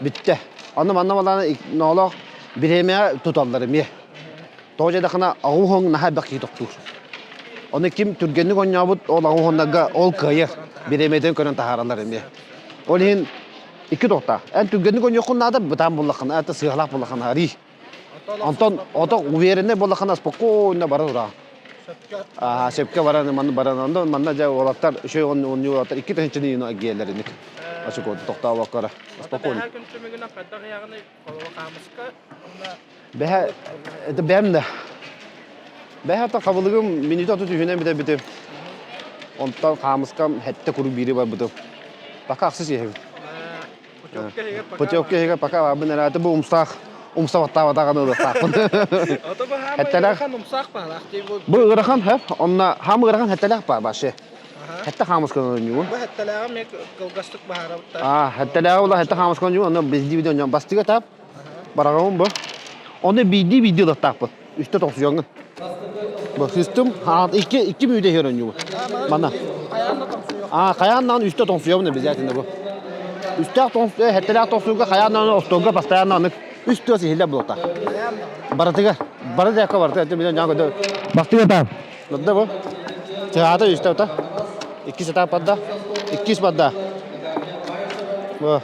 Бүттэ. Онно манна балаана ноолоох бириэмэҕэ туталлар эмиэ. Тоҕо дьайдахына аҕуһоҥ наһаа элбэх киһи тохтуур. Ону ким түргэнник оонньообут ол аҕуһоннарга ол кыайар. Бириэмэтин көрөн таһаараллар эмиэ. Ол иһин икки тохтаах. Эн түргэнник оонньуоххун наада, бытаан буллаххына, это сыалаах буллаххына арий. Онтон ото уверенный буоллаххына спокойно бара тураҕын. Аа, сөпкө баран манна баран онно манна дьэ уолаттар үчүгэй оонньуу уолаттар икки тыһыынчаны иһин гиэллэр инник. Очукуоту тохтообокко эрэ. Спокойно. Бэһэ это бэм да. Бэһэ та хабылыгым минута 30 үһүнэн бүтэрбитим. Онтон хаамыскам хэтте куру биири барбытым. Пока ахсыс иһэбин. Путевка иһигэр пока баабын эрээтэ бу умсаах умса баттаабатаҕын ылыахтаахпын. Хэтtelэх Бу ыарахан хэп, онно хаам ыарахан хэтtelэх баар башы. Хэтте хаамыскан оонньугун. Бу хэтtelээҕи эмиэ кылгастык баһаарабыттар. Аа, хэтtelээҕи була хэтте хаамыскан оонньугун, онно биирдии биирдии оонньоон бастыга таап бараҕабын бу. Онно биирдии биирдии ылыахтаахпын. Үстэ тоқсуйоҥҥун. Бу сыстым, икки икки мүнүүтэ иһэр оонньуубун. Манна. Аа, хайаан даҕаны үстэ тоҥсуйабын обязательно бу. Үстээх тоҥс хэтtelээх тоҥсуйга хайаан даҕаны остуолга постоянно анык үс тыас иһиллэр буолуохтаах. Барытыгар, бары дьаакка барыта это билэн дьаакка көдө. Бастыга таам. Надда бу. Чаата үстэ ота. Иккис этап барда. Иккис барда. Бу.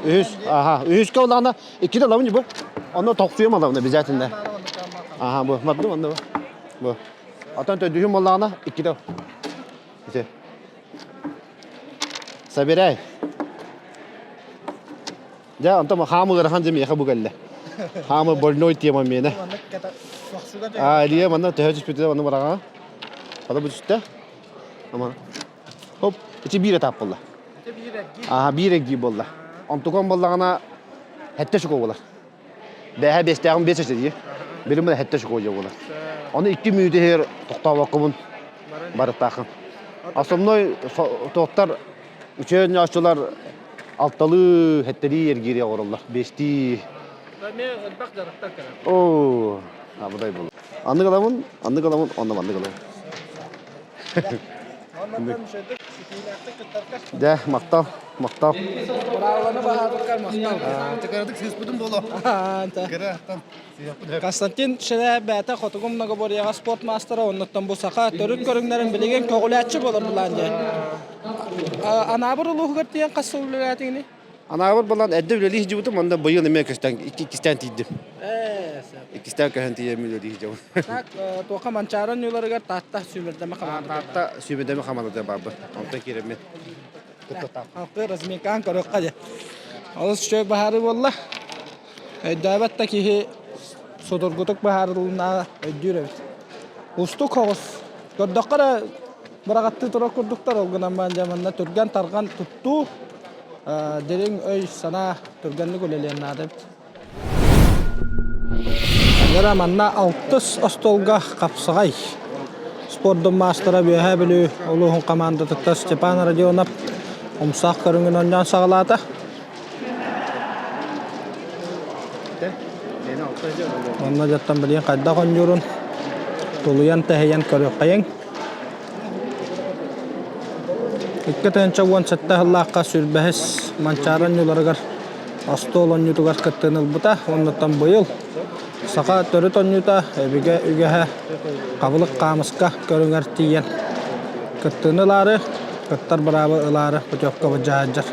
Үһүс, аха, үһүскэ олаҕына иккитэ ылабын бу. Онно тохсуйам алабын обязательно. Аха, бу, бардым онно бу. Бу. Отон төрдүһүм боллаҕына иккитэ. Ити. Собирай. Дьэ, онтон хаамы ыарахан дьэ миэхэ бу кэллэ. Хаамы больной тема миэнэ. А, Илья манна төһө түспүтэ онно бараҕа. Хата бу түстэ. Ама. Хоп, ити биир этап буолла. Аха, биир эргии буолла. Онтукан буоллаҕына хэтте чуко буолар. Бэһэ биэстээҕим биэс өсө дии. Билим хэтте чуко буолар. Ону икки мүнүүтэ тохтообоккобун барыттаахын. Основной туохтар үчүгэй оонньооччулар алталыы, сэттэлии эргиири оҥороллор. Биэстии. Эмиэ элбэх дьарыктар кэлэр. Оо, абыдай буолла. Аннык ыламын, аннык ыламын, онно маннык ыламын. Дьэ, махтал, махтал. Быраабыланы баһаабыккар махтал. Тыкарадык сыыспытым боло. Константин Ширэ бэйэтэ хотугу многоборьеҕа спорт маастара, оннуттан бу саха төрүт көрүҥнэрин билигин көҕүлээччи буолар былаан диэн. Анаабыр улууһугар тиийэн хас сыл үлэлээтиҥний? Анаабыр балан эрдэ үлэлии сылдьыбытым, онно быйыл эмиэ көстөн иккистээн тиийдим. Иккистээн көһөн тиийэн үлэлии сылдьабын. Так, туохха Манчаары оонньууларыгар Таатта сүүмэрдэмэ хамаандата. Таатта сүүмэрдэмэ хамаандата баарбын. Онтон киирэммин. Алты разминкаан көрүөххэ дии. Олус үчүгэй быһаарыы буолла. Өйдөөбөт да киһи судургутук быһаарылыннаҕа өйдүүр эбит. Устук оҕус. Көрдөххө эрэ быраҕаттыы турар курдуктар, ол гынан баран дьэ манна түргэн-тарҕан туттуу, дириҥ өй-санаа түргэнник үлэлиэн наада эбит. Дьэ манна алтыс остуолга хапсаҕай спордун маастара Үөһээ Бүлүү улууһун хамаандатыттан Степан Родионов умсаах көрүҥүн оонньоон саҕалаата. Онно дьаттан билигин хайдах оонньуурун тулуйан тэһийэн көрүөххэйиҥ. 2017 сыллаахха сүүрбэһис Манчаары оонньууларыгар остуол оонньуутугар кыттыыны ылбыта. Оннуттан быйыл саха төрүт оонньуута өбүгэ үгэһэ хабылык хаамыска көрүҥэр тиийэн кыттыыны ылаары, кыттар быраабы ылаары путевка былдьаһа сылдьар.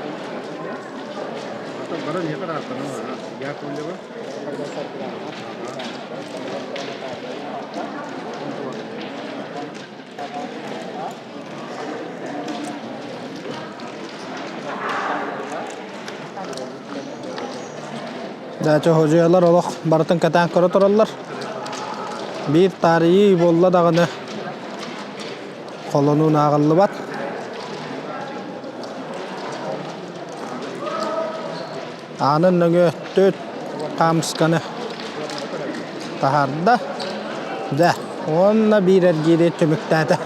Дача ходьуйалар олох барытын кэтээн көрө тураллар. Биир таарыйыы буолла даҕаны холонуун ааҕыллыбат. Аанын нөҥүө төрт хаамысканы таһаарда. Дьэ, уонна биир эргиири түмүктээтэ.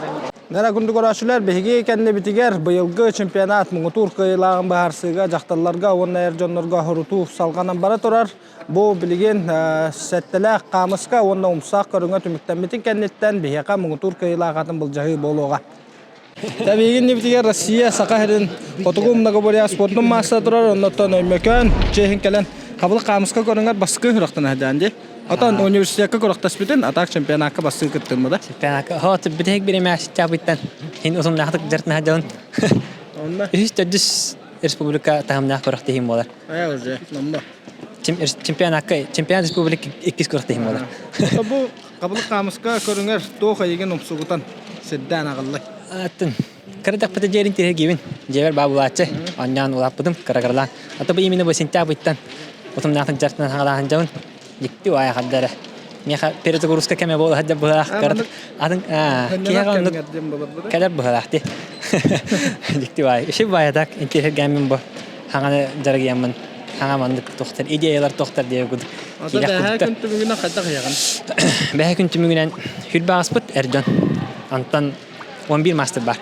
Нара күндү көрөөччүлэр, биһиги кэннибитигэр быйылгы чемпионат муҥутуур кыайыылааҕын быһаарсыыга дьахталларга уонна эр дьоннорго хорутуу салҕанан бара турар. Бу билигин сэттэлээх хаамыска уонна умсаах көрүҥэ түмүктэммитин кэнниттэн биһиэхэ муҥутуур кыайыылаах атын былдьаһыы буолуоҕа. Тэбиигин нибитигэр Россия Саха сирин хотугу многоборье спордун маастара турар, оннуттан Өймөкөөн чиэһин кэлэн хабылык хаамыска көрүҥэр баскы күрэхтэн аһдаан дии. Отон университекка күрэхтэспитин, а так чемпионакка бастыы кыттыммыта. Чемпионакка хоо бүтэһик бириэмэ ситтээбиттэн хин утумнаахтык дьартына дьон. Онно Үһүс төрдүс республика таһымнаах күрэхтэһиим буолар. Ая уже номно. Чемпионакка чемпионат республики иккис күрэхтэһиим буолар. Ото бу хабылык хаамыска көрүҥэр туох эйигин умсугутан сирдээн аҕаллай? Атын кыра дьиэрин тиһигибин. Дьиэбэр баа булааччы. Онньоон улааппытым кыра-кыралаан. Ото бу именно бу сентябрьтан утумнаахтык дьартынан хагалааһын дьабын. Дьикти уайа хардара. Миэхэ перезагрузка кэмэ буола сылдьар быһылаах кырат атын киһиэхэ оннук кэлэр быһылаах дии. Дьикти баай. Үчүгэй баайа так интиэһиргээммин бу хаҥаны дьарыгыйаммын хаҥа маннык тохтор идеялар тохтор диye курдук. Ото бэһээ күн түмүгүнэн хайдах ыйаҕын? Бэһээ күн түмүгүнэн хүрбааспыт эр дьон. Антон 11 мастер бар.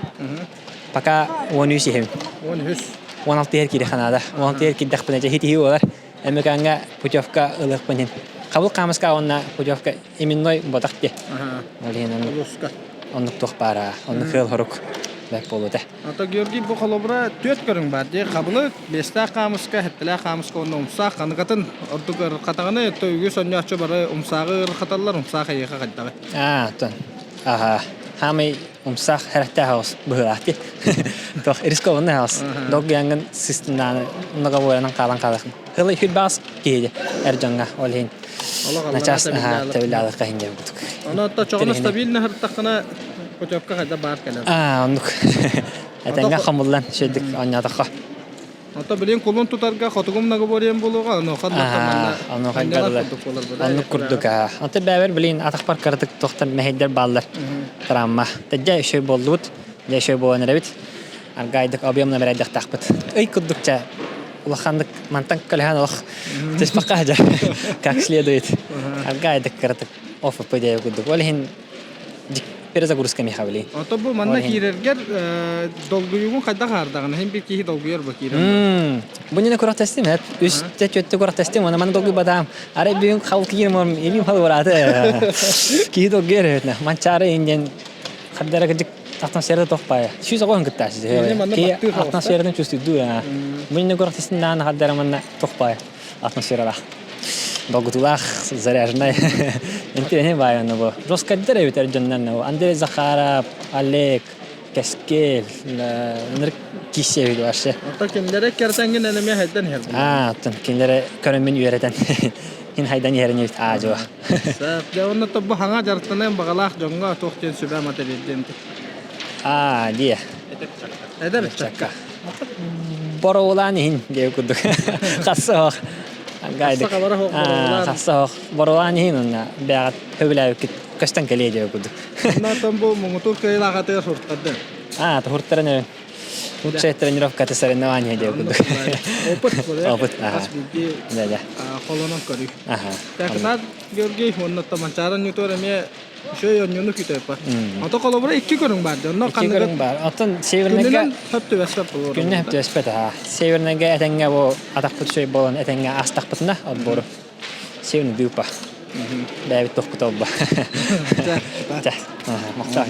Пока 13 иһэбин. 13. 16 иһэр киирэ ханаада. 16 иһэр киирдэхпинэ дьэ хитиһии буолар. Өмөкөөҥҥө путевка ылыахпын иһин. Хабыл хаамыска уонна путевка именной ботах дии. Ол иһин оннук оннук туох баара, оннук сыал хорук бэк буолуо Ата Георгий бу холобура түөрт көрүҥ баар дии. Хабылык, биэстээх хаамыска, сэттэлээх хаамыска уонна умсаах ханыкатын ордук ырхатаҕыны, то үгүс онньооччу бары умсааҕы ырхаталлар, умсаах эйиэхэ хайдаҕый? Аа, оттон аха хаамай умсаах харахтаах аҕыс быһыылаах дии. Туох рискованный аҕыс. Долгуйаҥҥын сыстыннааны многобоянан хаалан хаалахын. Хылы үһүр баас киһи эр дьоҥҥо ол иһин начаас тэбилаалыкка иһин диэн курдук. Ону отто чоҕуна стабильно сырыттаххына путевка хайда баар кэлэр. Аа, оннук. Этэҥҥэ хомуллан шөйдүк оонньоотоххо. Ото билин кулун тутарга хотугу многоборьем буолуоҕа, онуоха манна Оннук курдук аа. Онто бэбэр билин атахпар кыратык тохтон мэһэйдэр бааллар. Травма. Тэддэ үчүгэй буоллубут. Дьэ үчүгэй буолан эрэбит. Аргайдык объемна бэрайдахтаахпыт. Ый курдук ча улаханнык мантан көлөһөн олох түспэккэ дьэ как следует. Аргайдык кыратык офп диэ курдук. Ол иһин перезагрузка миэхэ билигин. Ото бу манна киирэргэр долгуйугун хайдах аардаҕын? Иһин bir киһи долгуйар бу киирэн. Бу нene күрэхтэстим эп. Үстэ түөттэ күрэхтэстим, оны маны долгуйбатаам. Арай бүгүн хал киирим орм, илиим хал барааты. Киһи долгуйар эбитнэ. Манчаары инден хардара кыдык атмосфера тохпая. Сүүс оҕон кыттааччы. Ки атмосфератын чувствуйду. Бу нene күрэхтэстим даана хардара манна тохпая атмосфералаах. Долгутуулаах, заряженный. Интиэни баайаны бу. Роскаддер эбит эр дьоннор Андрей Захаров, Олег, Кэскил, нырк кисе эбит вообще. Оттон кинилэри кэртэҥҥин эмиэ хайдан иһэр. Аа, оттон кинилэри көрөммүн үөрэтэн хин хайдан иһэрин эбит аа дьуо. Дьэ, онно тобу хаҥа дьарыктаныан баҕалаах дьоҥҥо туох диэн сүбэ ама тэбиэрдиэм Аа, дие. Эдэр ыччакка. Боруулаан иһин диэ курдук. Хасса ох. Гайдык. Хасса ох. Боруулаан иһин онна бэҕэт хөбүлээбиккит көстөн кэлиэ диэ курдук. Оннотон бу муҥутуур кыайыылаах суртарды. Аа, туһуртаран эбин. Лучшая тренировка это соревнование диэ курдук. Опыт. Опыт. Хас биирдии Да, да. холонон көрүү. Аха. Так, Георгий, уонна Манчаары Ньютор эмиэ Үчүгэй оонньууну күүтэппэ. Ото холобура икки көрүҥ баар дьон. Онно Икки көрүҥ баар. Оттон Северныйга Күнүнэн хөп түбэспэт буолуо. Күнүнэн хөп түбэспэт аха. Северныйга этэҥҥэ бу атахпыт үчүгэй буолан этэҥҥэ астахпытына отбору. Северный дыыпа. Бэйэбит тохпут олба. Чэ. Махтал.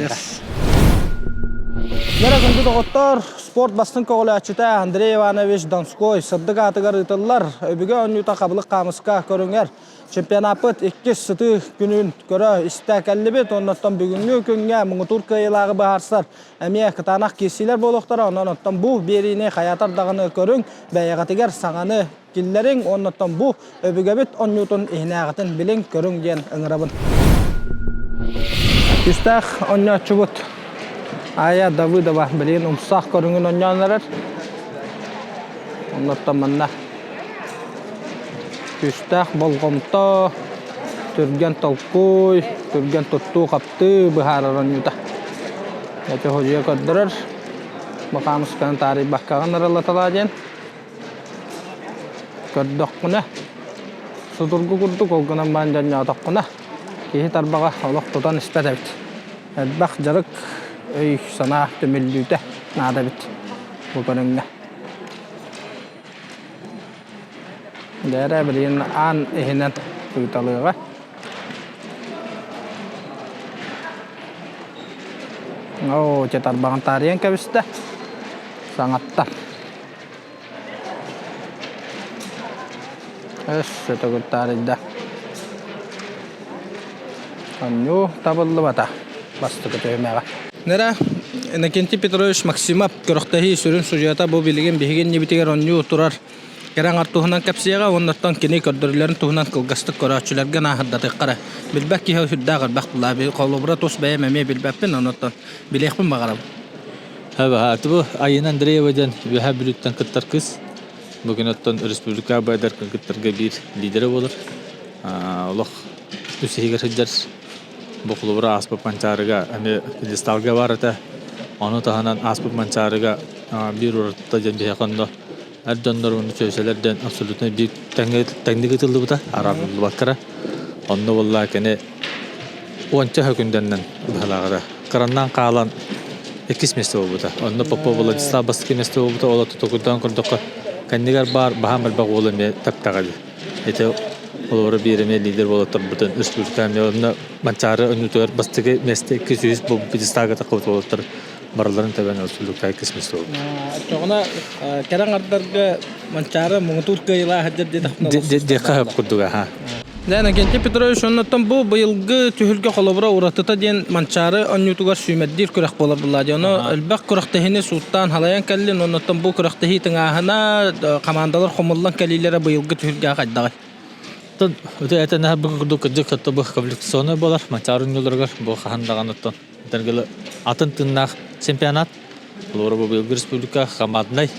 Нара күндү доҕоттор, спорт бастыҥ көҕүлээччитэ Андрей Иванович Донской сырдык аатыгар ыытыллар өбүгэ оонньуута хабылык хаамыска көрүҥэр Чемпионаппыт иккис сытыы күнүн көрө-истэ кэллибит. Оннуттан бүгүҥҥү күҥҥэ муҥутуур кыайыылааҕы быһаарсар эмиэ кытаанах киирсиилэр буолуохтара. Онон оттон бу биэриини хайаатар даҕаны көрүҥ, бэйэҕитигэр саҥаны киллэриҥ. Оннуттан бу өбүгэбит онньуутун иһинээҕитин билиҥ, көрүҥ диэн ыҥырабын. Күүстээх онньооччубут Ая Давыдова билигин умсаах көрүҥүн онньоон эрэр. Оннуттан манна Күүстээх болҕомто, түргэн толкуй, түргэн туттуу-хаптыы быһаарар оонньуута. Ити хоруйа көрдөрөр, бакаамысканы таарыйбаккаҕын ырылаталаа диэн. Көрдөххүнэ, судургу курдук, ол гынан баран дьонньоотоххуна, киһи тарбаҕа олох тутан испэт эбит. Элбэх дьарык. өй-санаа түмүллүүтэ наада эбит бу көрүҥҥэ. Дээрэ билигин аан иһинэн ыыталыаҕа. Оо, дьэ тарбаҕын таарыйан кэбистэ. Саҥатта. Өссө төгүл таарыйда. Оонньуу табыллыбата бастакы түһүмэҕэ. Нера Иннокентий Петрович Максимов күрэхтэһии сүрүн судьуйата бу билигин биһиги иннибитигэр оонньуу турар кэрэ аҥар туһунан кэпсиэҕэ уоннаттан кини көрдөрүүлэрин туһунан кылгастык көрөөччүлэргэ нааһырдатыахха эрэ. Билбэт киһи сүрдээх элбэх булаа. Холобура тус бэйэм эмиэ билбэппин, онуттан билиэхпин баҕарабын. Аты бу Айыына Андреева диэн Үөһээ Бүлүүттэн кыттар кыыс. Бу күн оттон республика байдар кыргыттарга биир лидерэ буолар. Олох үс иһигэр сылдьар бу холобура ааспыт Манчаарыга эмиэ пьедесталга баар этэ. Ону таһынан ааспыт Манчаарыга биир уратыта диэн биһиэхэ онно эр дьоннор уонна чүөчэлэр диэн абсолютно биир тэҥник ытыллыбыта, араарыллыбаккара. Онно буолла кини уонча хөкүндэннэн быһалааҕыра. Кыраннаан хаалан иккис миэстэ буолбута. Онно Попов Владислав бастакы миэстэ буолбута. Ол тутукурдаан көрдөххө, кэннигэр баар баһаам элбэх уол эмиэ таптаҕа дии. Ити олоро биир эмиэ лидер буола турбутун республика эмиэ онно Манчаары өнүүтүгэр бастакы миэстэ 200 буолбут пьедесталга таххыбыт уолаттар барыларын тэбэн республика иккис миэстэ буолбут. Оччоҕуна кэрэ аҥардарга Манчаары муҥутуур кыайыылаах сылдьар диэтэхпинэ Диэххэ сөп курдуга ха. Дэн Агентий Петрович оннуттан бу быйылгы түһүлгэ холобура уратыта диэн Манчаары оонньуутугар сүүмэрдиир күрэх буолар буолла дии. Ону элбэх күрэхтэһиини сууттаан халайан кэллин, оннуттан бу күрэхтэһии тыҥааһына, командалар хомуллан кэлиилэрэ быйылгы түһүлгэҕэ хайдаҕый? Оттон ити этэн аһарбыт курдук кырдьык хатта бу квалификационнай буолар Манчаары оонньууларыгар бу хаһан даҕаны оттон атын тыыннаах чемпионат. Холобура бу быйылгы республика команднай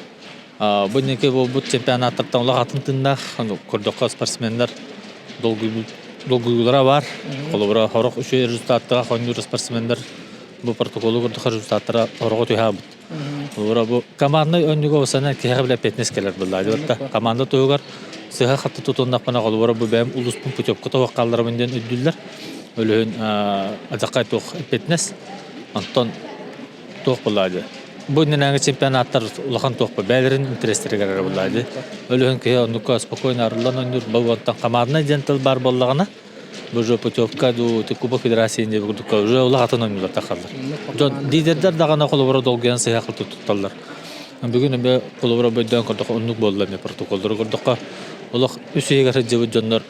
Бу инники буолбут чемпионаттартан олох атын тыыннаах, көрдөххө спортсменнар долгуйуулара баар. Холобура, сорох үчүгэй результаттаах оонньуур спортсменнар бу протоколу көрдөххө результаттара сороҕо түһээбит. Холобура, бу команднай оонньууга осана киһиэхэ бile эппиэтинэс кэлэр буолла. Команда туһугар сыһа хатты тутуннахпына холобура бу бэйэм улууспун путевка тоһох хаалларабын диэн өйдүүллэр. Өлөһүн адьаккай туох эппиэтинэс. Онтон туох буоллаа дии. Бу иннинээҥи чемпионаттар улахан туох бэйэлэрин интэриэстэригэр эрэ буоллаа дии. Өлөһүн киһи оннукка спокойно арыллан оонньуур бу онтон команднай диэн тыл баар буоллаҕына бу уже путевка дуу Кубок Федерации диэн курдукка уже улахан оонньуулар тахаллар. Дьон лидердэр даҕаны холобура долгуйан сыһа тутталлар. Бүгүн эмэ холобура бөйдөөн көрдөххө оннук буолла эмэ протоколлору көрдөххө олох үс иһигэр сылдьыбыт дьоннор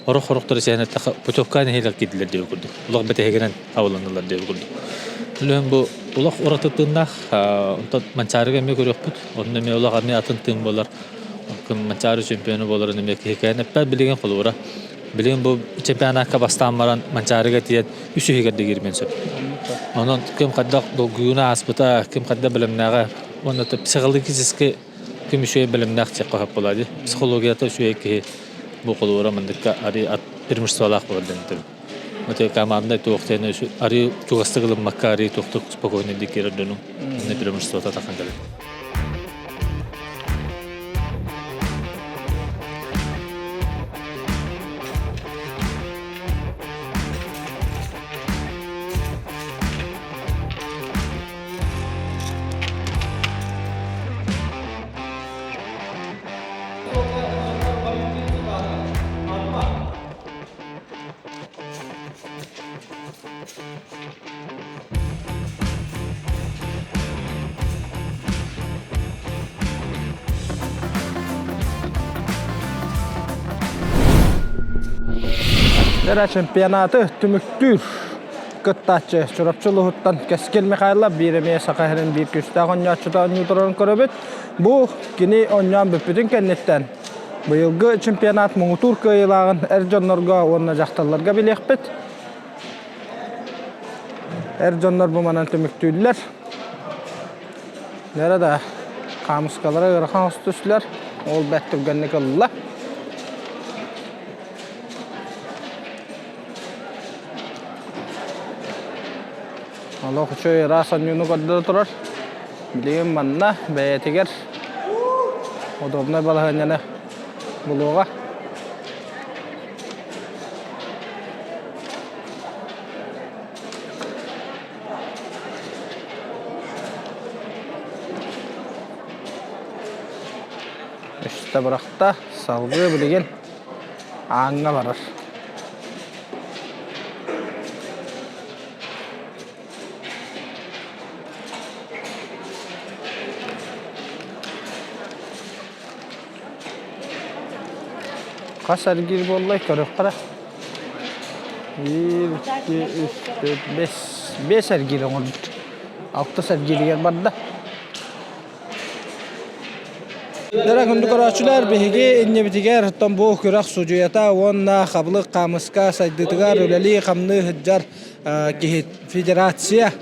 Орох-орохтору сэһэн эттэххэ, путевка нэһиилэр киирдилэр диэбит курдук. Олох бэтэһигинэн абыланнылар диэбит курдук. Үлэһин бу олох ураты тыыннаах, онтон Манчаарыга эмиэ көрүөхпүт. Онно эмиэ олох эмиэ атын тыын буолар. Манчаары чемпиона буоларын эмиэ киһи кээн эппэт билигин холобура. Билигин бу чемпионакка бастаан баран Манчаарыга тиийэн үс үһүгэр да киирмэн сөп. Онон ким хайдах долгуйууну ааспыта, ким хайдах бэлэмнээҕэ уонна психологически Ким үчүгэй бэлэмнээх диэххэ сөп буолаа дии. Психологията үчүгэй киһи бу холобура манныкка арыы ат преимуществолаах буолар диэн этэбин. Вот команднай туох диэн арыы чугастык ылыммакка арыы туохтук спокойно дии киирэр дьонуҥ инне преимуществота тахан кэлэр. Лера чемпионаты түмүктүүр Кыттааччы Чурапчы улууһуттан Кэскил Михайлов биир эмиэ Саха сирин биир күүстээх оонньооччута оонньуу турарын көрөбүт. Бу кини оонньоон бүппүтүн кэнниттэн быйылгы чемпионат муҥутуур кыайыылааҕын эр дьоннорго уонна дьахталларга билиэхпит. Эр дьоннор бу манан түмүктүүллэр. Нэрэ да хаамыскалара ыарахан түстүлэр. Ол бэрт түргэнник ылла. Олох үчүгэй ыраас онньууну көрдөрө турар. Билигин манна бэйэтигэр удобнай балаһыанньаны булуоҕа. Үстэ бырахта, салгыы билигин ааҥҥа барар. Хас эргиир буоллай көрүөххэ эрэ. Биир, икки, үс, түөрт, бэс. Биэс эргиир оҥорбут. Алтыс эргииригэр барда. Дара күндү көрөөччүлэр, биһиги иннибитигэр оттон бу күрэх судьуйата уонна хабылык хаамыска сайдыытыгар үлэлии-хамныы сылдьар киһи федерация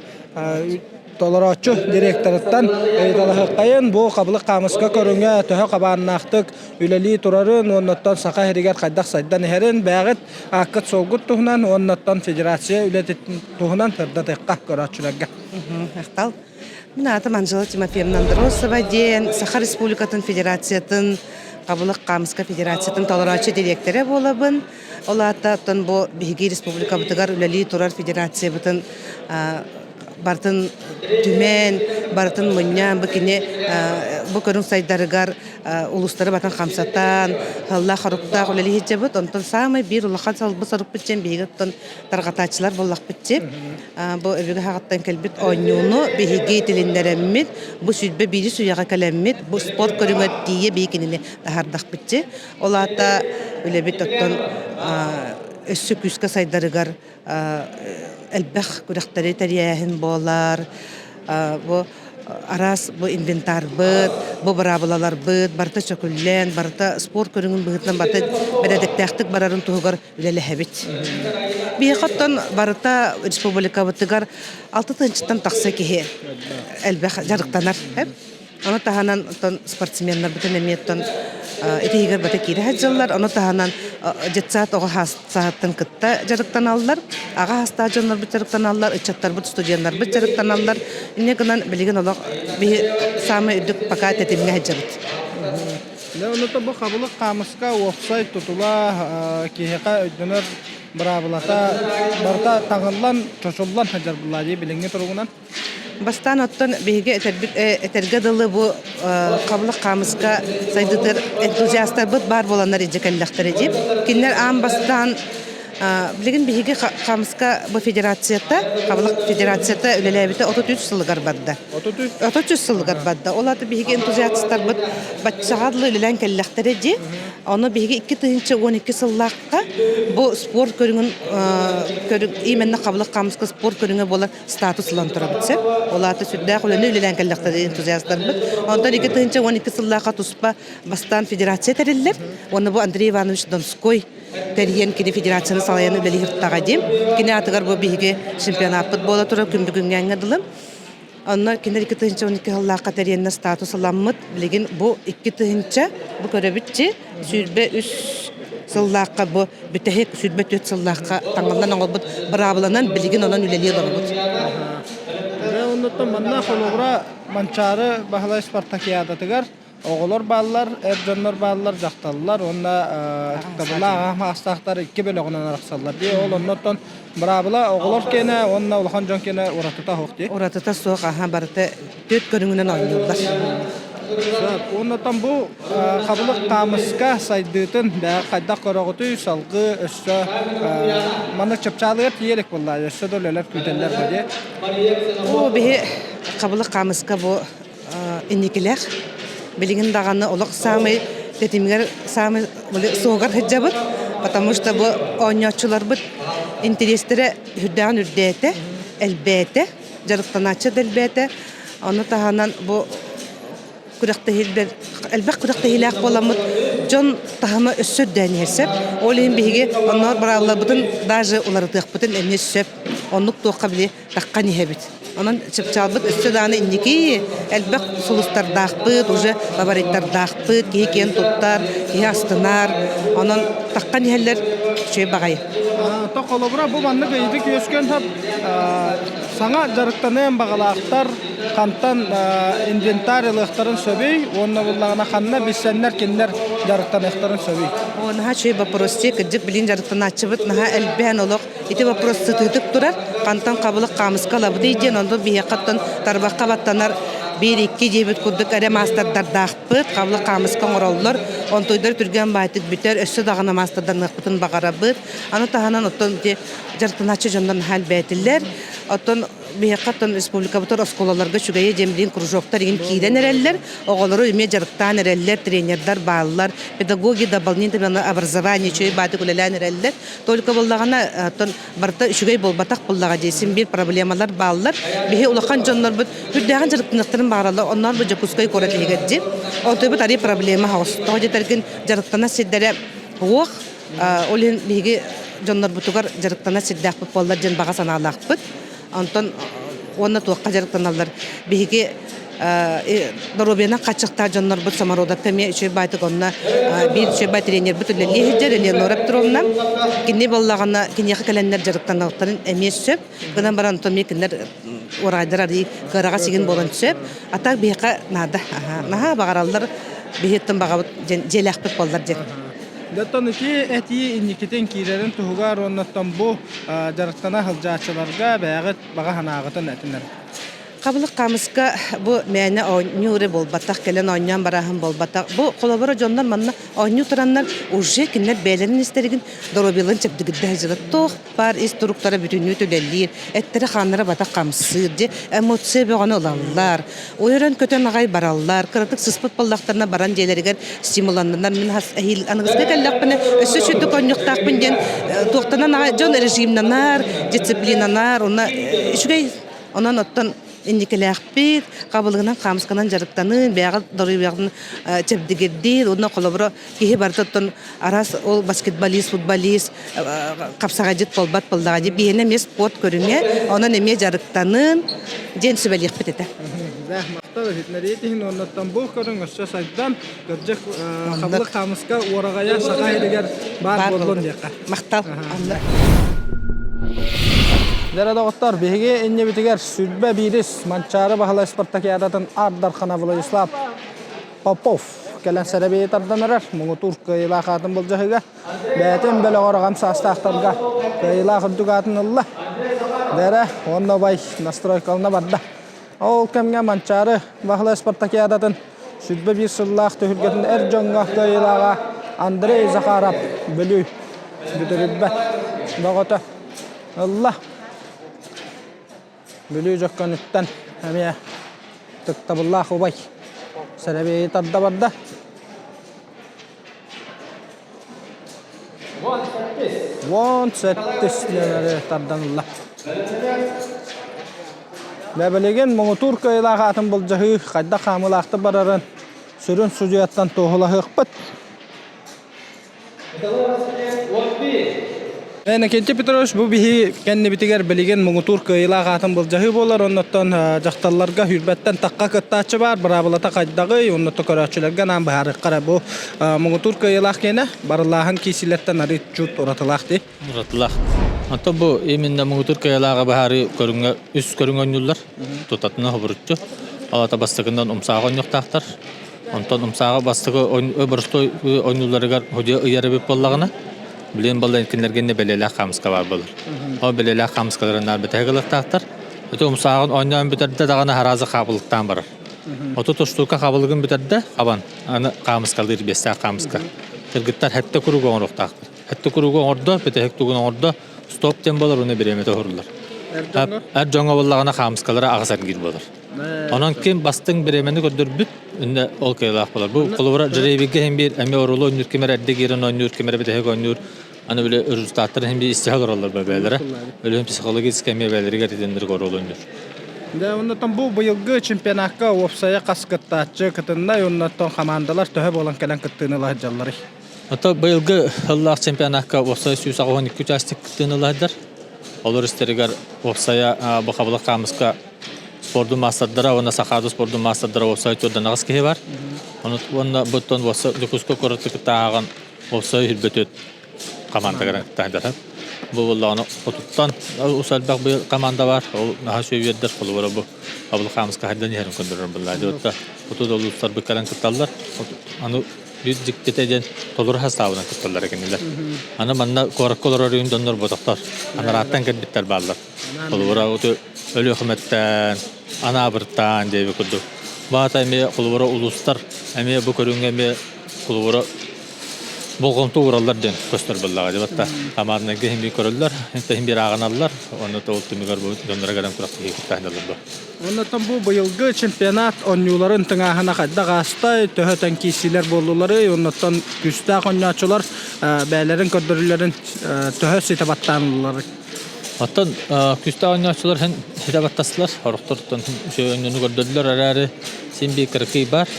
толорооччу директорыттан ыйыталаһыаххайын бу хабылык хаамыска көрүҥэ төһө хабааннаахтык үлэлии турарын уонна Саха сиригэр хайдах сайдан иһэрин бэйэҕит ааккыт-суолгут туһунан уонна федерация үлэтин туһунан сырдатыахха көрөөччүлэргэ. Махтал. Мин аатым Анжела Тимофеевна Андросова диэн Саха Республикатын Федерациятын Хабылык Хаамыска Федерациятын толорооччу дириэктэрэ буолабын. Ол аата оттон бу биһиги республикабытыгар үлэлии турар федерациябытын барытын түмэн, барытын мунньан, бу кини бу көрүҥ сайдарыгар улуустары батан хамсатан, һыллаах-хоруктаах үлэлии сылдьабыт. Онтон саамай биир улахан салбы сорукпут диэн биһиги оттон тарҕатааччылар буоллахпыт дии. Бу өбүгэ хаҕыттан кэлбит оонньууну биһиги тилиннэрэммит, бу 21 үйэҕэ кэлэммит, бу спорт көрүҥэр тиийэ биһиги кинини таһаардахпыт дии. Ол аата үлэбит оттон өссө күүскэ сайдарыгар элбэх күрэхтэри тэрийээһин буолар. Бу араас бу инвентарбыт, бу быраабылаларбыт барыта чөкүллэн, барыта спорт көрүҥүн быһыытынан барыта бэрээдэктээхтик барарын туһугар үлэлэһэбит. Биһиэхэ оттон барыта республикабытыгар алта тыһыынчаттан тахса киһи элбэх дьарыктанар. Ону таһынан оттон спортсменнарбытын эмиэ оттон итиһигэр бата киирэ сылдьаллар. Ону таһынан детсад оҕо сааһыттан кытта дьарыктаналлар. Аҕа саастаах дьоннорбут дьарыктаналлар, ыччаттарбыт, студеннарбыт дьарыктаналлар. Инньэ гынан билигин олох биһи саамай үрдүк пока тэтимҥэ сылдьабыт. Дьэ, онута бу хабылык хаамыска уопсай тутула киһиэхэ өйдөнөр быраабылата барыта таҥыллан, чочуллан сылдьар буоллаа дии билиҥҥи туругунан. Бастаан оттон биһиги этэрбит этэргэ дылы бу хабылык хаамыска сайдыытыгар энтузиастарбыт баар буоланнар илдьэ кэллэхтэрэ дии. Кинилэр аан бастаан билигин биһиги хаамыска бу федерацията, хабылык федерацията үлэлээбитэ 33 сылыгар барда. 33 сылыгар барда. Ол аата биһиги энтузиастарбыт баччаҕа дылы үлэлээн кэллэхтэрэ дии. Ону биһиги 2012 сыллаахха бу спорт көрүҥүн көрүҥ именно хабылык хаамыска спорт көрүҥэ буолар статус ылан турабыт сөп. Ол аата сүрдээх үлэни үлэлээн кэллэхтэрэ энтузиастарбыт. Онтон 2012 сыллаахха туспа бастаан федерация тэриллэр. Уонна бу Андрей Иванович Донской тэрийэн кини федерацияны салайан үлэлиһиртаҕа диэн. Кини аатыгар бу биһиги чемпионаппыт буола турар күн бүгүҥҥээҥҥэ дылы. Онно кинилэр 2012 сыллаахха тэрийэннэр статус ыламмыт. Билигин бу 2000 бу көрөбүт 23 сыллаахха бу бүтэһик 24 сыллаахха таҥыллан оҥорбут быраабыланан билигин онон үлэлии олоробут. Дьэ, оннуттан манна холобура Манчаары Баһылай спартакиадатыгар оҕолор бааллар, эр дьоннор бааллар, дьахталлар уонна ытыктабыллаах аҕам саастаахтар икки бөлөҕүнэн арахсаллар дии. Ол оннуттан быраабыла оҕолор киэнэ уонна улахан дьон киэнэ уратыта суох дии. Уратыта суох, аха, барыта түөрт көрүҥүнэн оонньууллар. Уоннатан бу хабылык таамыска сайдыытын бэйэ хайдах көрөҕүтүй, салгыы өссө маннык чыпчаалыгар тиийэ илик буолла, өссө да үлэлэр күүтэллэр бу дии. Бу биһи хабылык хаамыска бу инникилээх. Билигин даҕаны олох саамай тэтимигэр саамай суогар сылдьабыт, потому что бу оонньооччуларбыт интэриэстэрэ үрдээҕин үрдээтэ, элбээтэ, дьарыктанааччы да элбээтэ. Ону таһынан бу күрэхтэһиилэр элбэх күрэхтэһиилээх буоламмыт дьон таһыма өссө үрдээн иһэр сөп. Ол иһин биһиги онноор быраабыларбытын даже уларытыахпытын эмиэ сөп. Оннук туохха били таххан иһэбит. Онон чыпчаалбыт өссө даҕаны инники элбэх сулустардаахпыт, уже фавориттардаахпыт, киһи киэн туттар, киһи астынар. Онон таххан иһэллэр үчүгэй баҕайы. То холобура бу маннык ыйытык үөскүөн сөп. Саҥа дьарыктаныан баҕалаахтар хантан инвентарь ылыахтарын сөбүй уонна буллаҕына ханна билсэннэр кинилэр дьарыктаныахтарын сөбүй? О, наһаа үчүгэй вопрос дии. Кырдьык билин дьарыктанааччыбыт наһаа элбээн олох Ити вопрос сытыытык турар. Хантан хабылык хаамыска ылабытый диэн, онтон биһиэхэ оттон тарбахха баттанар. Биир-икки диэбит курдук эрэ маастардардаахпыт, хабылык хаамыска оҥороллор. Онтуйдар түргэн баайтык бүтэр, өссө даҕаны маастарданыахпытын баҕарабыт. Аны таһынан оттон ити дьарыктанааччы дьоннор наһаа элбээтилэр. Оттон биһиэхэ оттон республикабытыгар оскуолаларга үчүгэйэ диэн билигин кружоктар игин киирэн эрэллэр. Оҕолору эмиэ дьарыктаан эрэллэр, тренердар бааллар, педагоги дополнительное образование үчүгэй баайтык үлэлээн эрэллэр. Только буоллаҕына оттон барыта үчүгэй буолбатах буоллаҕа дии, син биир проблемалар бааллар. Биһи улахан дьоннорбут үрдээҕин дьарыктаныахтарын баҕараллар, онноор бу Дьокуускай куорат иһигэр дии. Онтуйбут арый проблема хаҕыс. Тоҕо диэтэргин дьарыктанар сирдэрэ суох. Ол иһин биһиги дьоннорбутугар дьарыктанар сирдээхпит буоллар диэн баҕа санаалаахпыт. Онтон уонна туохха дьарыктаналлар? Биһиги доруобуйанан хааччахтаах дьоннорбут самородокка эмиэ үчүгэй баайтык онно биир үчүгэй баай тренербит үлэлии сылдьар Элеонора Петровна. Кини буоллаҕына киниэхэ кэлэннэр дьарыктаналларын эмиэ сөп. Гынан баран онтон эмиэ кинилэр ураайдар арыый кыараҕас игин буолан сөп. А так биһиэхэ наада. Наһаа баҕараллар биһиэттэн баҕабыт диэн дьиэлээхпит буоллар диэн. Оттон ити этии инникитин киирэрин туһугар уоннаттан бу дьарыктана сылдьааччыларга бэйэҕит баҕа санааҕытын этинэр. Хабылык хаамыска бу мээнэ оонньуу эрэ буолбатах, кэлэн оонньоон барааһын буолбатах. Бу холобура дьоннор манна оонньуу тураннар уже кинилэр бэйэлэрин истэригин доруобуйаларын чэбдигирдэ сылдьаллар. Туох баар ис туруктара бүтүннүү үлэлиир, эттэрэ-хааннара батах хамсыыр, дьэ эмоция бөҕөнү ылаллар. Ойорон-көтөн аҕай бараллар, кыратык сыспыт буоллахтарына баран дьиэлэригэр стимуланнанар. Мин эһиил аныгыска кэллэхпинэ өссө сүрдүк оонньуохтаахпын диэн туохтанан аҕай дьон режимнанар, дисциплинанар, уонна үчүгэй Онон оттон инникилээхпит, хабылыгынан, хаамысканан дьарыктаныы, бэйэҕэ доруобуйаҕын чэбдигирдиир, уонна холобура киһи барыта оттон араас ол баскетболист, футболист, хапсаҕайдьыт буолбат буоллаҕа дии. Биһиэнэ эмиэ спорт көрүҥэ, онон эмиэ дьарыктанын диэн сүбэлиэхпит этэ. Махтал иһитиннэриит иһин уоннаттан бу көрүҥ өссө сайдан, кырдьык хабылык хаамыска уораҕайа саха иһигэр баар буоллун диэххэ. Махтал. Дьэ доҕоттор, биһиги иннибитигэр сүлбэ биирис Манчаары Баһылай спартакиадатын Аар Дархана Владислав Попов кэлэн сэрэбиэйи тардан эрэр. Муҥутуур кыайыылаах аатын былдьаһыыга бэйэтин бөлөҕөр аҕам саастаахтарга кыайыылаах үрдүк аатын ылла. Дэрэ уонна убай настройкалана барда. Ол кэмҥэ Манчаары Баһылай спартакиадатын 21 сыллаах түһүлгэтин эр дьоҥҥо кыайыылааҕа Андрей Захаров Бүлүү бүдүрүйбэт бөҕөтө ылла. Бүлүү Дьөккөнүттэн эмиэ ытыктабыллаах убай сэрэбиэйи тарда барда. 18 нүөмэри тардан ылла. Билигин муҥутуур кыайыылаах аатын былдьаһыы хайдах хаамыылаахтык барарын сүрүн судьуйаттан туоһулаһыахпыт. Иннокентий Петрович, бу биһи кэннибитигэр билигин муҥутуур кыайыылаах аатын былдьаһыы буолар. Оннуттан дьахталларга сүүрбэттэн тахха кыттааччы баар. Быраабылата хайдаҕый? Оннуттан көрөөччүлэргэ анаан быһаарыахха эрэ. Бу муҥутуур кыайыылаах киэнэ барыллааһын киисилэртэн арыый чут уратылаах дии. Уратылаах. Оттон бу именно муҥутуур кыайыылааҕы быһаарыы көрүҥҥэ үс көрүҥ оонньууллар. Тутатына хобуруччу. Ол аата бастакынан умсааҕы оонньуохтаахтар. Онтон умсааҕа бастакы боростуой ойууларыгар ходьо ыйар эбит буоллаҕына, билигин балла кинилэргэ иннэ бэлиэлээх хаамыска баар буолар. Ол бэлиэлээх хаамыскаларын наар бүтэһик ылыахтаахтар. Ити умсааҕын оонньоон бүтэрдэ даҕаны хараазы хаабылыктаан барар. 30 устуука хабылыгын бүтэрдэ, хабан, аны хаамыскалыыр биэстээх хаамыска. Кыргыттар хэттэ куруук оҥоруохтаахтар. Хэттэ куруугу оҥордо, бүтэһик тугун оҥордо, стоп диэн буолар, уну бириэмэтэ уһуруллар. Эр дьоҥҥо буоллаҕына хаамыскалара аҕыс эргиир буолар. Онон ким бастыҥ бириэмэни көрдөрбүт, иннэ ол кыайыылаах буолар. Бу холобура жребийгэ иһин биир эмиэ оруолу оонньуур ким эрэ эрдэ киирэн оонньуур, ким эрэ бүтэһик оонньуур. Аны били результаттарын иһин биир истиһэ олороллор бэйэлэрэ. Өлүөн психологически эмиэ бэйэлэригэр итиннэрик оруолу оонньуур. Дьэ, оннуттан бу быйылгы чемпионакка уопсайа хас кыттааччы кытынна, оннуттан хамаандалар төһө буолан кэлэн кыттыыны ыла сылдьалларый? Ото быйылгы сыллаах чемпионакка уопсайа 182 участник кыттыыны ыла сылдьар. Олор истэригэр уопсайа бу хабылык хаамыска спордун маастардара уонна Сахаада спордун маастардара уопсай төрдөн аҕыс киһи бар. Уонна буттан уопсай Дьокуускай куораты кытта ааҕан уопсай үрбөтүт командаларын кытта Бу буоллаҕына хотуттан ус элбэх быйыл команда бар. Ол наһаа үөрдэр холобура бу Абыл Хаамыска хайдан иһэрин көрдөрөр буолла. Дьэ хоту да улуустарбыт кэлэн кытталлар. Аны биир дьиктитэ диэн толору састаабынан кытталлар кинилэр. Аны манна куоракка олорор үйүн дьоннор ботохтор. Анарааттан кэлбиттэр бааллар. Холобура, Өлүөхүмэттэн, Анаабыртан диэби курдук. Баата эмиэ холобура улуустар эмиэ бу көрүҥҥэ эмиэ холобура болҕомто уураллар диэн көстөр буоллаҕа дии батта. Хамааннайга иһин биир көрөллөр, иһин биир ааҕыналлар, онно ол түмүгэр бу дьонноро кэлэн күрэхтэһии кыттаһыналлар бу. Оннотон бу быйылгы чемпионат оонньууларын тыҥааһына хайдах аастай, төһө тэҥ киирсиилэр буоллуларый, оннотон күүстээх оонньооччулар бэйэлэрин көрдөрүүлэрин төһө ситэ баттаанылларый? Оттон күүстээх оонньооччулар һин ситэ баттастылар, сорохтортон үчүгэй оонньууну көрдөрдүлэр эрээри син биир кыракый баар,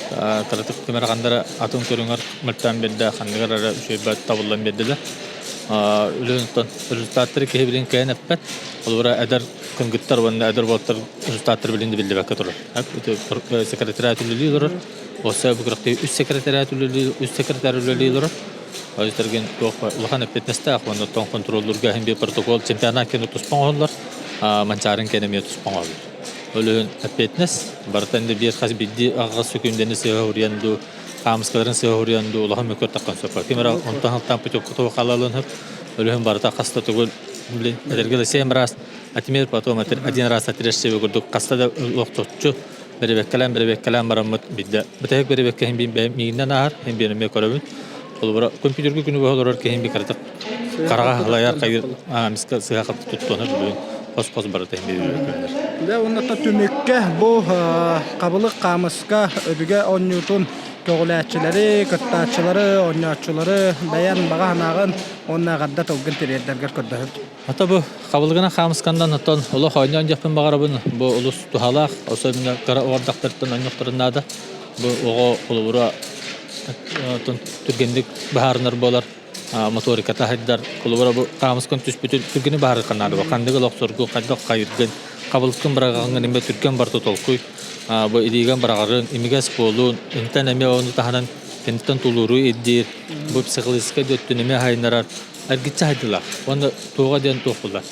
кыратык ким эрэ ханна эрэ атын көрүҥэр мөлтөөн биэрдэ, ханныгар эрэ үчүгэй табыллан биэрдилэр. Үлүн результаттары киһи билин кыайан эппэт. Холобура эдэр кыргыттар уонна эдэр уолаттар результаттары билин да биллибэккэ турар. Секретарь үлэлии олорор. Осы бу күрэхтии үс секретарь үлэлии үс секретарь үлэлии олорор. Өйдөргүн туох улахан эппиэтинэстээх уонна оттон контроллуурга иһин биир протокол чемпионат кэнэ туспа оҥоһуллар, Манчаарын кэнэ эмиэ туспа оҥоһуллар. Ол иһин эппиэтинэс барыта инде биир хас биирдии аҕа сүкүндэни сыһа уруйан дуу, хаамыскаларын сыһа уруйан дуу улахан мөкөр таххан сөп. Ким эрэ онтон халтаан путевка туох халалын хөп. Ол иһин барыта хаста тугул блин эдэргэ семь раз отмер потом один раз отрежь себе курдук хаста да охточчу бэрэбэккэлээн бэрэбэккэлээн бараммыт биирдэ бүтэһик бэрэбэккэ иһин бэйэм миигинэн ааһар иһин биир эмиэ көрөбүн холобура компьютерга күнү быһа олорор киһи би кыратык хараҕа халайар хайыр миска сыһа хатты туттуона бүгүн хос-хос барыта иһин биир Дьэ уонна түмүккэ бу хабылык хаамыска өбүгэ оонньуутун көҕүлээччилэри, кыттааччылары, оонньооччулары бэйэн баҕа санааҕын уонна эҕэрдэ тылгын тириэрдэргэр көрдөһөбүт. Ата бу хабылыгынан хаамысканнан оттон олох оонньоон диэхпин баҕарабын. Бу олус туһалаах, особенно кыра оҕордохтортон оонньуохтарын наада. Бу оҕо холобура оттон түргэнник быһаарынар буолар, моториката сайдар. Холобура бу хаамыскан түспүтүн түргэни быһаарыахха наада. Ханнык олохсоргун, хайдах хайыргын, хабылыккын быраҕаҕыҥ эмиэ түргэн барыта толкуй. Бу илиигин быраҕарын, имигэс буолуун, интэн эмиэ ону таһынан киниттэн тулууру ирдиир. Бу психологическай да өттүн эмиэ сайыннарар. Эргиччи хайдылар уонна туоҕа диэн туох буллар.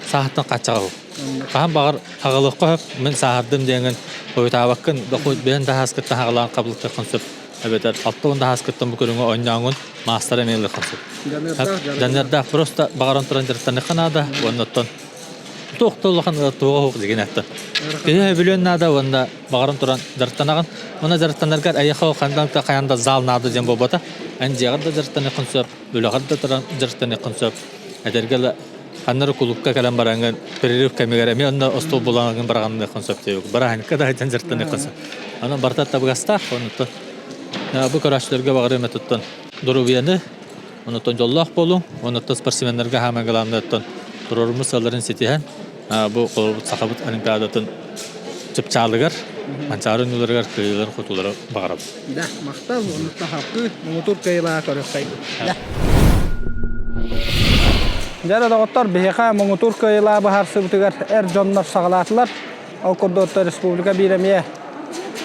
Сааһыттан хааччаҕа бу. Хаһан баҕар аҕалыахха сөп, мин сааһырдым диэҥин хойутаабаккын, дохуот бэйэн да ааскыттан аҕалаан хабылыктыаххын сөп. Эбэтэр 60 да ааскыттан бу көрүҥү оонньооҥун маастара эмиэ ылыаххын сөп. Дьаныардаах просто баҕаран туран дьарыктаныахха наада уонна оттон туох да улахан туоҕа суох дигин эттэн. Киһи өбүлүөн наада уонна баҕаран туран дьарыктанаҕын. Уонна дьарыктанаргар эйиэхэ хандан да хайаан да зал наада диэн буолбата. Эн дьиэҕэр да дьарыктаныаххын сөп, үлэҕэр да туран дьарыктаныаххын сөп. Эдэргэ ыла ханна эрэ кулуупка кэлэн бараҥҥын перерыв кэмигэр эмиэ онно остуол булаҥҥын бараҕанныаххын сөп диэбит. Бырааһынньыкка да сылдьан дьарыктаныаххын сөп. Онон барыта табыгастаах. Онуттан бу көрөөччүлэргэ баҕарыам этиттэн доруобуйаны, онуттан дьоллоох буолуҥ, онуттан спортсменнарга хааман главныйаттан туруоруммут сыалларын ситиһэн бу сахабыт олимпиадатын чыпчаалыгар, Манчаары оонньууларыгар кыайыыларын-хотуулары баҕарабын. Да, махтал, онно тахаппы, муҥутуур кыайыылаах көрүөххэй. Да. Дьэ, доҕоттор, биһиэхэ муҥутуур кыайыылаах быһаарсыбытыгар эр дьоннор саҕалаатылар. Ол курдук республика биир эмиэ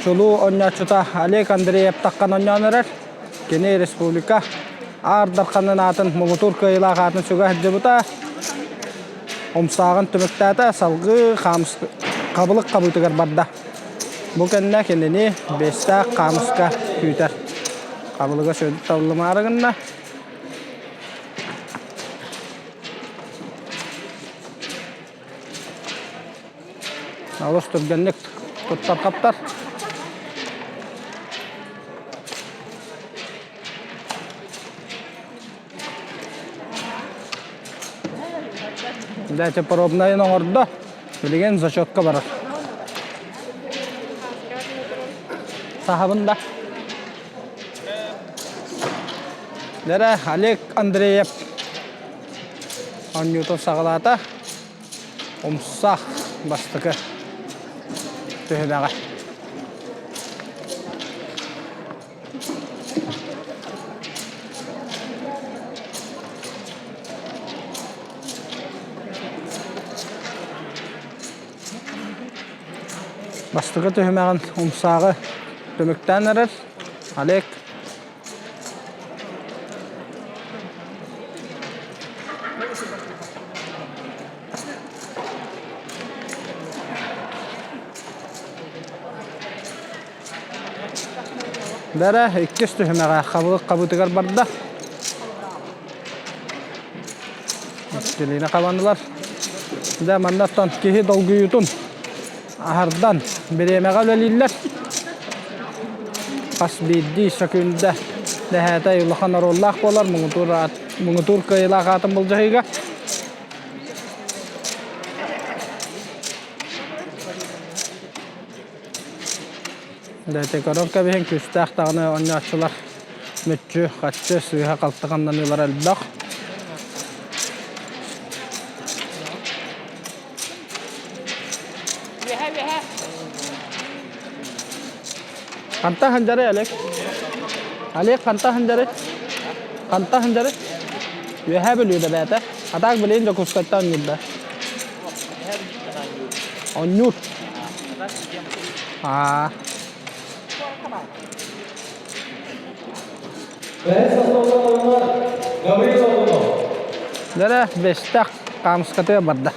чулуу оонньооччута Олег Андреев таххан оонньоон эрэр. Кини республика Аар Дарханын аатын муҥутуур кыайыылаах аатын сүгэ сылдьыбыта. Умсааҕын түмүктээтэ, салгыы хабылык хабыытыгар барда. Бу кэннэ кинини биэстээх хаамыска күүтэр. Хабылыга сүрдүк табыллымаары гынна. Олус түргэнник туттар-хаптар. Дайте пробнайын оҥордо. Билигин зачетка барар. Сахабын да. Дэрэ Олег Андреев оонньуутун саҕалаата. Умсах бастакы түһүмэҕэ. Бастакы түһүмэҕин умсааҕы түмүктээн эрэр Олег Бэрэ иккис түһүмэҕэ хабылык хабыытыгар барда. Килиини хабаннылар. Дьэ маннаттан киһи долгуйуутун аһардан бириэмэҕэ үлэлииллэр. Хас биирдии сөкүүндэ дэһээтэй улахан оруоллаах буолар муҥутуур, муҥутуур кыайыылаах аатын былдьаһыыга. Дэтэ көрөр кэбиһин күүстээх даҕаны оонньооччулар мүччү, хаччы, сыыһа-халты хамнаныылара элбэх. Ханта ханжары Олег? Олег ханта ханжары? Ханта ханжары? Үөһээ Бүлүү да бэйэтэ. Атаак билигин Дьокуускайтан оонньуур да. Оонньуур. Аа. Дэрэ бэстэх хаамыскатыгар барда.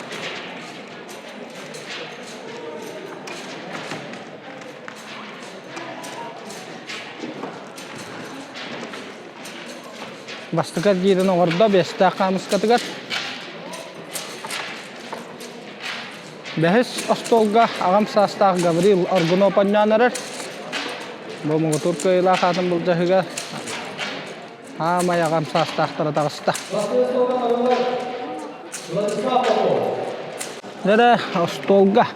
Бастакы эргиирин оҥордо биэстээх хаамыскатыгар. Бэһис остуолга аҕам саастаах Гаврил Аргунов оонньоон эрэр. Бу муҥутуур кыайыылаах аатын былдьаһыыга аамай аҕам саастаахтара таҕыста. Дэрэ остуолга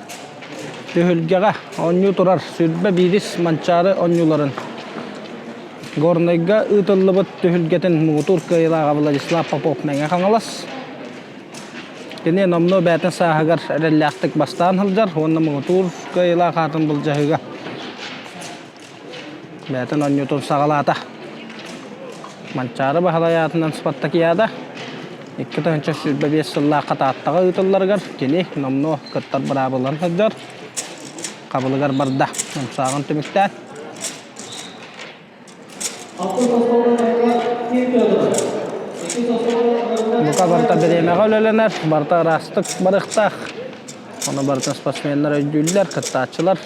түһүлгэҕэ оонньуу турар сүрбэ биирис Манчаары оонньууларын Горнайга ыытыллыбыт түһүлгэтин муҥутуур кыайыылааҕа Владислав Попов Мэҥэ Хаҥалас Кини номнуо бэйэтин сааһыгар эрэллээхтик бастаан сылдьар уонна муҥутуур кыайыылаах аатын былдьаһыыга бэйэтин оонньуутун саҕалаата. Манчаары Баһылай аатынан спартакиада 2025 сыллаахха Тааттаҕа ыытылларыгар кини номнуо кыттар быраабыларын сылдьар, хабылыгар барда. Умсааҕын түмүктээн Бука барыта бириэмэҕэ үлэлэнэр, барыта ыраастык барыахтаах. Ону барытын спортсменнар өйдүүллэр, кыттааччылар.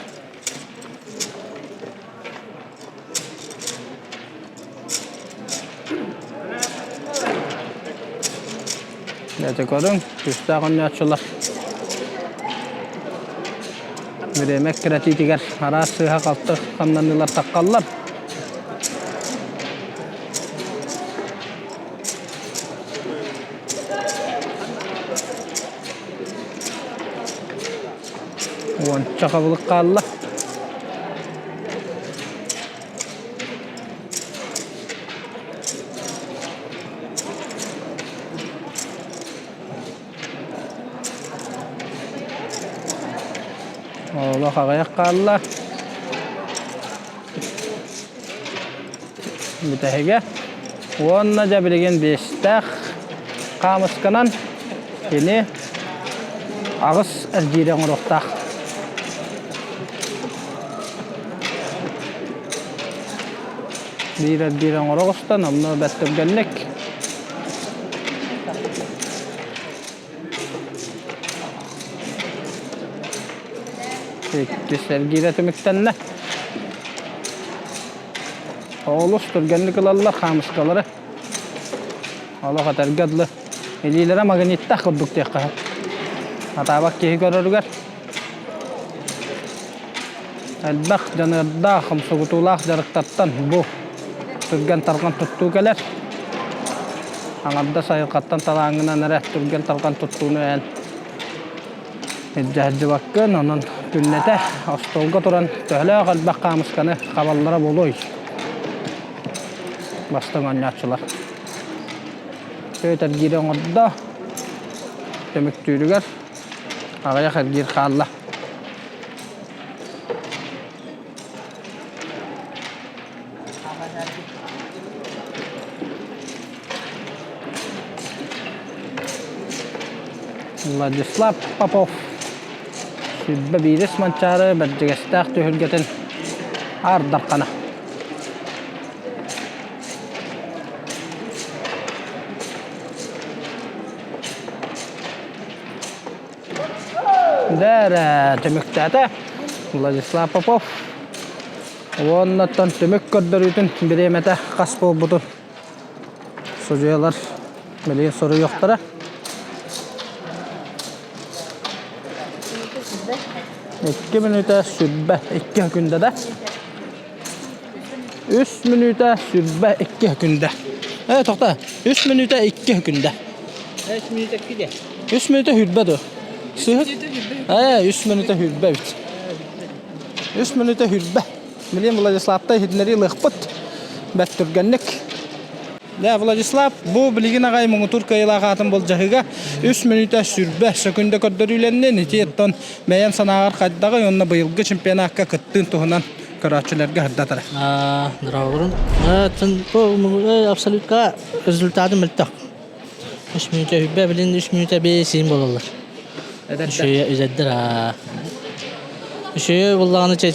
Дьэ көрүҥ, күүстээх оонньооччулар. Бириэмэ эккирэтиитигэр араас сыыһа-халты хамнаныылар таххаллар. Уонча хабылык хаалла. Олох аҕыйах хаалла. Бүтэһигэ. Уонна дьэ билигин биэстээх хаамысканан кини аҕыс эргиирэ оҥоруохтаах. Биир эргиирэ оҥоро оҕустан, онно бэрт түргэнник Иккис эргиирэ түмүктэннэ. Олус түргэнник ылаллар хаамыскалары. Олох этэргэ дылы илиилэрэ магниттаах курдук диэххэ сөп. Атаабат киһи көрөрүгэр элбэх дьаныардаах, умсугутуулаах дьарыктартан бу түргэн-тарҕан туттуу кэлэр. Аҥардас айылҕаттан талааҥҥынан эрэ түргэн-тарҕан туттууну эн илдьэ сылдьыбаккын, онон күннэтэ остуолга туран төһөлөөх элбэх хаамысканы хабаллара буолуой? Бастыҥ оонньооччулар. Үчүгэй эргиири оҥордо. Түмүктүүрүгэр аҕыйах эргиир хаалла. Владислав Попов сүүрбэ биирис Манчаары Бэрдьигэстээх түһүлгэтин Аар Дархана. Дээрэ түмүктээтэ Владислав Попов уоннаттан түмүк көрдөрүүтүн бириэмэтэ хас буолбутун судьуйалар билигин суруйуохтара. Икки мүнүүтэ 22 күндэ да. Үс мүнүүтэ 22 сөкүндэ. Ээ, тоқта. Үс мүнүүтэ 2 сөкүндэ. Үс мүнүүтэ 2 де. Үс мүнүүтэ хүрбэ дуо? Сыһыт? Ээ, үс мүнүүтэ хүрбэ эбит. Үс мүнүүтэ хүрбэ. Билим Владиславтай иһитиннэрии ылыахпыт. Бэрт түргэнник. Дэ, Владислав, бу билигин аҕай муҥутуур кыайыылаах аатын былдьаһыыга үс мүнүүтэ сүрбэ сөкүндэ көрдөрүүлэннин. Ити оттон бэйэн санааҕар хайдаҕый уонна быйылгы чемпионакка кыттыын туһунан көрөөччүлэргэ сырдатара. Здравствуйте. Бу абсолютка результаты мөлтөх. Үс мүнүүтэ үбэ билин үс мүнүүтэ бэйэ буолаллар. Үчүгэй эдэрдэр Үчүгэй буоллаҕына чэ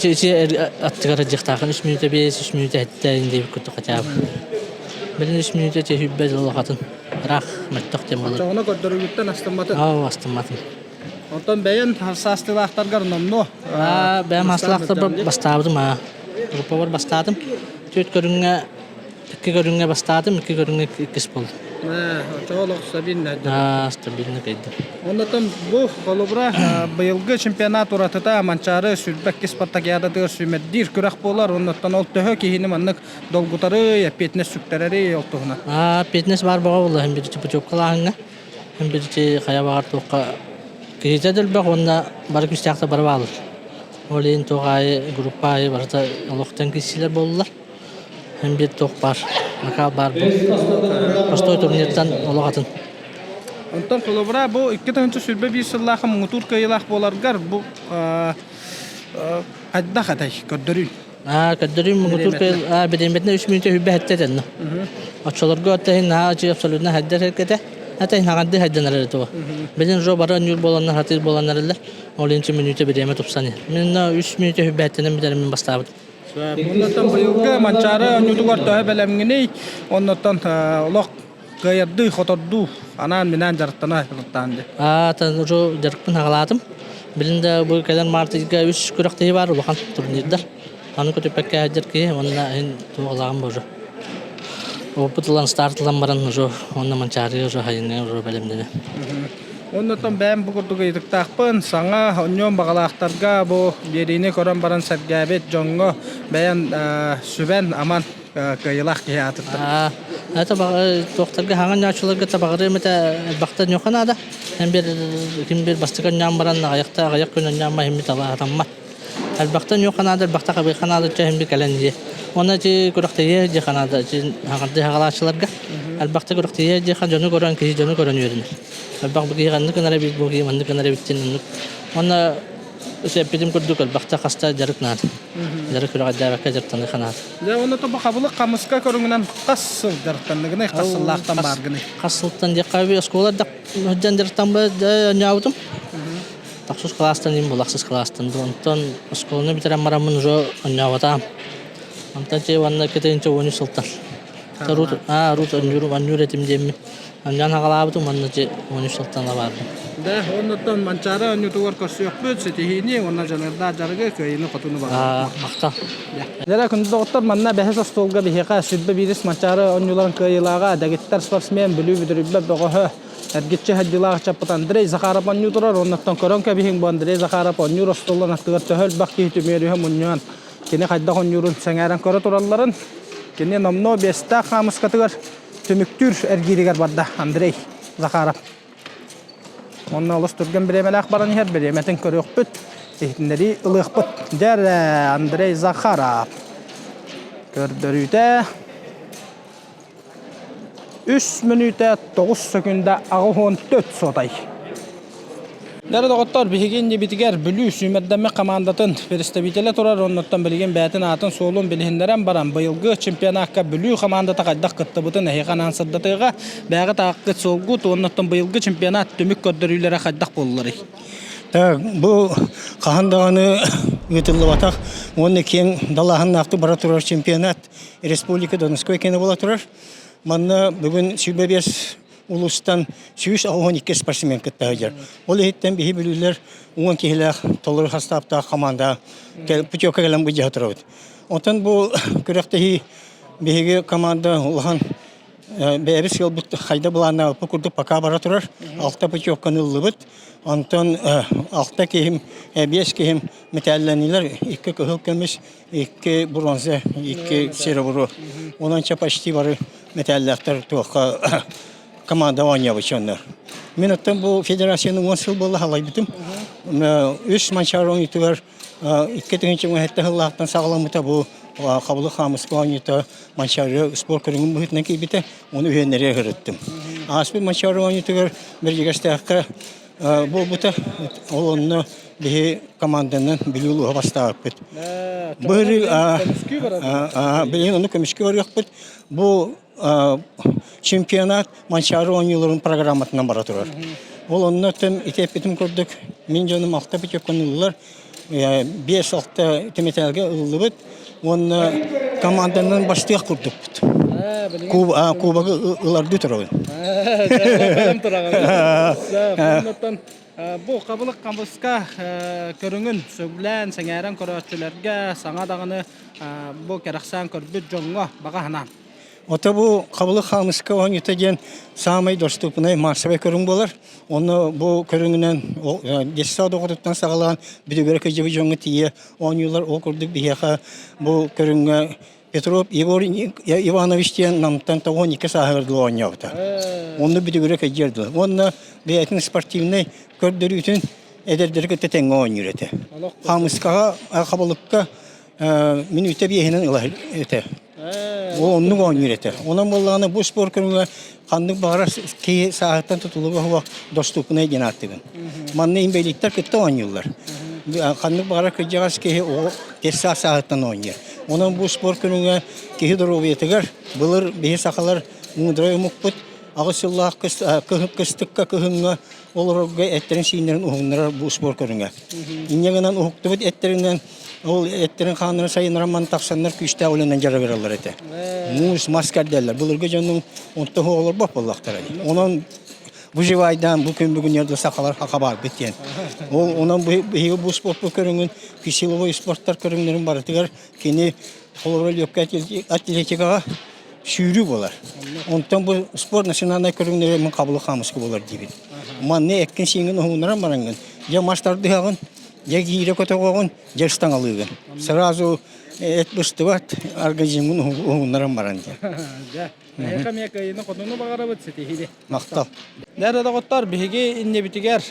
аттыгар дьахтаахын үс мүнүүтэ биэс, үс мүнүүтэ сэттэ диэбит курдук хотя бы. Билин үс мүнүүтэ чэ сүүрбэ дьыл улахатын. Ыраах мөлтөх диэн буолар. Оччоҕуна көрдөрүүгүттэн астымматын. Оо, астымматым. Онтон бэйэн саастыылаахтаргар номнуо Бэйэм саастыылаахтарбар бастаабытым аа. Группабар бастаатым. Түөрт көрүҥҥэ Икки көрүҥҥэ бастаатым, икки көрүҥҥэ иккис буоллум. Оччоҕо олох стабильно Стабильно кыайдым. Оннотон бу холобура быйылгы чемпионат уратыта Манчаары сүүрбэкки спартакиадатыгар сүүмэрдиир күрэх буолар. Оннуттан ол төһө киһини маннык долгутары, эппиэтинэс сүктэрэри ол туһунан. Эппиэтинэс баар бөҕө буолла. Һин биричи путевкалааһыҥҥа, һин биричи хайа баҕар туохха киһитэ да элбэх уонна бары күүстээхтэр бары бааллар. Ол иһин туох аайы группа аайы барыта олохтон киирсиилэр буоллулар. Һин биир туох баар, накал баар буол. Простой турниртан олох атын. Онтон холобура бу 2021 сыллаах муҥутуур кыайыылаах буоларгар бу хайдах этэй көрдөрүү? Аа, көрдөрүү муҥутуур кыайыы бириэмэтинэ үс мүнүүтэ хүббэ хэттэ этэнно. Оччолорго оттоһин наһаа үчүгэй абсолютно хайдар эркэтэ. Ата хаганды хайданар эрэ туга. Билин жо бары ньуур буоланнар хатыыр буоланнар эллэр. Ол инчи мүнүүтэ бириэмэ тупсан иһэр. Мин үс мүнүүтэ хүббэ хэттэнэн бүтэрэммин бастаабытым. Оннуттан быйылгы Манчаары оонньуутугар төһө бэлэмҥиний? Оннуттан олох кыайардыы, хотордуу анаан-минээн дьарыктана сылыттаан дии. Аата уже дьарыкпын хаҕалаатым. Билин да бу кэлэр мартыйга үс күрэхтэһии баар улахан турнирдар. Аны көтүппэккэ сылдьар киһи уонна иһин туох уже. Опыт ылан старт ылан баран уже уонна Манчаарыга уже хайыҥҥа уже бэлэмнэнэ. Оннуттан бэйэм бу курдук ыйытыктаахпын. Саҥа онньуон баҕалаахтарга бу биэриини көрөн баран сэргээбит дьоҥҥо бэйэн сүбэн аман кыайыылаах киһи аатыттан. Это туохтарга хаҥан ньоочуларга табаҕырыам этэ элбэхтэ ньуха наада. Эн бир ким бир бастакы ньаам баран аҕыйахта аҕыйах күн ньаама иһиммит атаммат. Элбэхтэ ньуха наада, элбэхтэ хабыйха наада чэ иһиммит кэлэн дии. Уонна ити күрэхтэһиэ дии ханаада хаҥардыы хаҕалааччыларга элбэхтэ күрэхтэһиэ дии дьону көрөн киһи дьону көрөн үөрэнэр. Элбэх бу киһи ханнык гынар эбит, бу киһи маннык гынар эбит диэн оннук. Уонна эппитим курдук элбэхтэ хаста дьарык наада. Дьарык күрэҕэдээбэккэ дьарыктаныахха наада. Дьэ, уонна тобу хабылык хамыска көрүҥүнэн хас сыл дьарыктанныгыный, хас сыллаахтан бааргыный? Хас сылтан диэххэ оскуола сылдьан дьарыктаммыт оонньообутум. Тохсус кылаастан иин булахсыс кылаастан. Онтон оскуоланы бүтэрэн бараммын уже оонньооботаам. Онтон чэ уонна кытыынча 13 сылтан. Рут, аа, рут онньуур, онньуур этим диэммин. Онньоон хаҕалаабытым уонна дьэ 13 сылтан баардым. Да, оннуттан Манчаары оонньуутугар көрсүөхпүт, ситиһиини уонна дьаныардаах дьарыгы, кыайыыны-хотууну баҕарабыт. Махтал. Дьэ, күндү доҕоттор, манна бэһис остуолга биһиэхэ сүрбэ биирис Манчаары оонньууларын кыайыылааҕа дэгиттэр спортсмен Бүлүү бүдүрүйбэт бөҕөһө эргиччи хайдыылаах чаппыт Андрей Захаров оонньуу турар. Оннуттан көрөн кэбиһиҥ бу Андрей Захаров оонньуур остуолун аттыгар төһө элбэх киһи түмүөрүһэ мунньуһан кини хайдах оонньуурун сэҥээрэн көрө туралларын кини номнуо биэстээх хаамыскатыгар түмүктүүр эргииригэр барда Андрей Захаров. Онно олус түргэн бириэмэлээх баран иһэр, бириэмэтин көрүөхпүт, иһитиннэрии ылыахпыт. Дьэр Андрей Захаров көрдөрүүтэ үс мүнүүтэ 9 сөкүндэ 84 суотай. Дьэ доҕоттор, биһиги иннибитигэр Бүлүү сүүмэрдэммит хамаандатын представителэ турар, оннуттан билигин бэйэтин аатын-суолун билиһиннэрэн баран, быйылгы чемпионакка Бүлүү хамаандата хайдах кыттыбытын эһиэхэ анаан сырдатыаҕа. Бэйэҕит ааккыт суолгут, уоннаттан быйылгы чемпионат түмүк көрдөрүүлэрэ хайдах буолларый? Так, бу хаһан даҕаны ыытыллыбатах уонна киэҥ далааһыннаахтык бара турар чемпионат республика Донецкой киэнэ буола турар. Манна бүгүн 25 улуустан 112 спортсмен кытта сылдьар. Ол иһиттэн биһи бүлүүлэр 10 киһилээх толору састааптаах хамаанда путевка кэлэн былдьаһа турабыт. Онтон бу күрэхтэһии биһиги команда улахан Бэйэбит сыалбыт хайда былааннаабыппыт курдук пока бара турар. Алта путевканы ыллыбыт. Онтон алта киһим, биэс киһим мэтээллэннилэр. Икки кыһыл көмүс, икки бронза, икки серебро. Онон почти бары мэтээллээхтэр туохха команда оонньообут дьоннор. Мин оттон бу федерацияны 10 сыл буолла халайбытым. Үс Манчаары оонньуутугар 2017 сыллаахтан саҕаламмыта бу Хабылы Хаамыска оонньуута Манчаары спорт көрүҥүн быһыытынан киирбитэ. Ону үһүөннэри ыһырыттым. Ааспыт Манчаары оонньуутугар Бэрдьигэстээххэ буолбута. Ол онно биһи команданан Бүлүү улууһа бастаабыппыт. Быһырыы билигин ону көмүскүү барыахпыт. Бу чемпионат Манчаары оонньууларын программатынан бара турар. Ол онно тем ити эппитим курдук мин дьонум алта путевканы ыллылар. 5-6 тимэтээлгэ ыллыбыт уонна команданан бастыах курдукпут. Кубогы ылардыы турабын. Бу хабылык хамыска көрүҥүн сөбүлээн, сэҥээрэн көрөөччүлэргэ саҥа даҕаны бу кэрэхсээн көрбүт дьоҥҥо баҕа санаам. Ото бу хабылык хаамыска оонньуута диэн саамай доступнай массовай көрүҥ буолар. Онно бу көрүҥүнэн детсад оҕотуттан саҕалаан бүдүгүрэ кыдьыбыт дьоҥҥо тиийэ оонньуулар. Ол курдук биһиэхэ бу көрүҥҥэ Петров Егор Иванович диэн Намтан 92 сааһыгар дылы оонньообута. Онно бүдүгүрэ кыдьыар дылы. Уонна бэйэтин спортивнай көрдөрүүтүн эдэрдэри кытта тэҥҥэ оонньуур этэ. Хаамыскаҕа, хабылыкка мүнүүтэ биэһинэн ылар этэ. Ол оннук оонньуур этэ. Онон буоллаҕына бу спорт көрүҥэ ханнык баҕарар киһи сааһыттан тутулуга суох доступнай диэн ааттыыбын. Манна инбэлииттэр кытта оонньууллар. Ханнык баҕарар кырдьаҕас киһи оҕо саас сааһыттан оонньуур. Онон бу спорт көрүҥэ киһи доруобуйатыгар былыр биһи сахалар муударай омукпут аҕыс сыллаах кыстыкка кыһыҥҥа олорорго эттэрин-сииннэрин уһугуннарар бу спорт көрүҥэ. Инньэ гынан уһуктубут эттэринэн ол эттэрин хааннарын сайыннаран ман тахсаннар күүстээх үлэнэн дьарыгыраллар этэ. Муус, мас кэрдэллэр. Былыргы дьоннуҥ онто олорбот буоллахтара. Онон выживайдаан бу күн бүгүн да сахалар хабаарбыт диэн. Ол онон биһиги бу спортпут көрүҥүн силовой спорттар көрүҥнэрин барытыгар кини холобура легкая атлетикаҕа сүүрүү буолар. Онтон бу спорт национальнай көрүҥнэрэ мин хабылы хаамыска буолар диибин. Манна эккин-сииҥҥин уһугуннаран бараҥҥын, дьэ мас тардыһаҕын, дьэ гиирэ көтөҕөҕүн, дьэ ыстаҥалыыгын. Сразу эт быстыбат, организмҥын уһугуннаран баран диэн. Эһиэхэ эмиэ кыайыыны-хотууну баҕарабыт, ситиһиини. Махтал. Дьэ, доҕоттор, биһиги иннибитигэр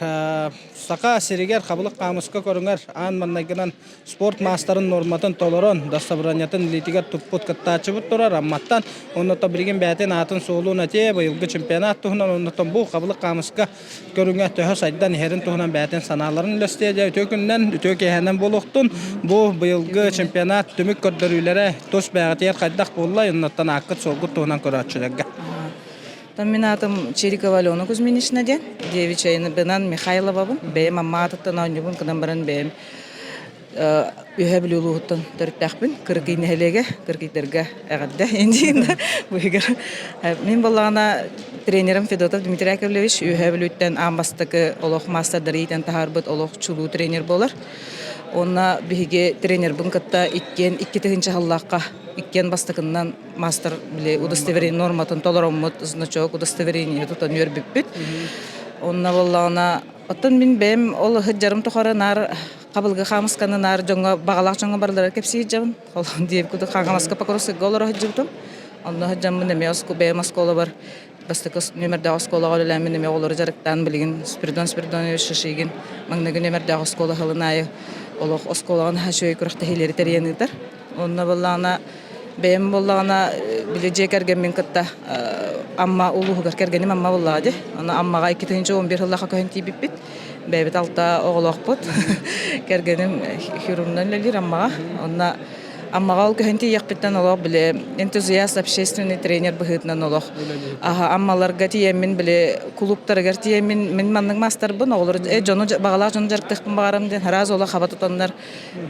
Саха сиригэр хабылык хаамыска көрүҥэр аан маҥнайгынан спорт маастарын нуорматын толорон, дастабырыанньатын илиитигэр туппут кыттааччыбыт турар Амматтан. Оннуттан билигин бэйэтин аатын-суолун этиэ, быйылгы чемпионат туһунан, оннуттан бу хабылык хаамыска көрүҥэ төһө сайдан иһэрин туһунан бэйэтин санааларын үллэстиэ. Дьэ, үтүө күнүнэн, үтүө киэһэнэн буолуохтун. Бу быйылгы чемпионат түмүк көрдөрүүлэрэ тус бэйэҕитигэр хайдах буолла, оннуттан ааккыт-суолгут туһунан көрөөччүлэргэ. Там мин аатым Чирикова Алена Кузьминична диэн, девичьайбынан Михайловабын. Бэйэм Амма аатыттан оонньуубун гынан баран бэйэм Үөһээ Бүлүү улууһуттан төрүттээхпин. Кырыкый нэһилиэгэ, Кырыкыйдарга эҕэрдэ индиин быһыгар. Мин буоллаҕына тренерим Федотов Дмитрий Яковлевич Үөһээ Бүлүүттэн аан бастакы олох маастардары иитэн таһаарбыт олох чулуу тренер буолар. Уонна биһиги тренербин кытта иккиэн 2000 сыллаахха иккиэн бастакыннан маастар били удостоверение норматын толороммут значок удостоверение тутан үөрбүппүт. Онно буоллаҕына оттон мин бэйэм ол сылдьарым тухары наар хабылгы хаамысканы наар дьоҥҥо баҕалаах дьоҥҥо барыларыгар кэпсии сылдьабын. Ол диэбит курдук Хаҥаласка Покровскайга олоро сылдьыбытым. Онно сылдьаммын эмиэ бэйэм оскуолабар бастакы нүөмэрдээх оскуолаҕа үлэлээммин эмиэ оҕолору дьарыктаан билигин Спиридон Спиридонович Шишигин маҥнайгы нүөмэрдээх оскуола сылын аайы олох оскуолаҕа наһаа үчүгэй күрэхтэһиилэри тэрийэн ыытар. Онно буоллаҕына бэйэм буоллаҕына били дьиэ кэргэммин кытта Амма улууһугар кэргэним Амма буоллаҕа дии. Ону Аммаҕа 2011 сыллаахха көһөн тиийбиппит. Бэйэбит алта оҕолоохпут. Кэргэним хирургунан үлэлиир Аммаҕа. Онно Аммаҕа ол көһөн тиийиэхпиттэн олох били энтузиаст общественный тренер быһыытынан олох аха Аммаларга тиийэммин били кулууптарыгар тиийэммин мин маннык маастарбын оҕолору э, дьону баҕалаах дьону дьарыктыахпын баҕарам диэн араас олох хаба тутаннар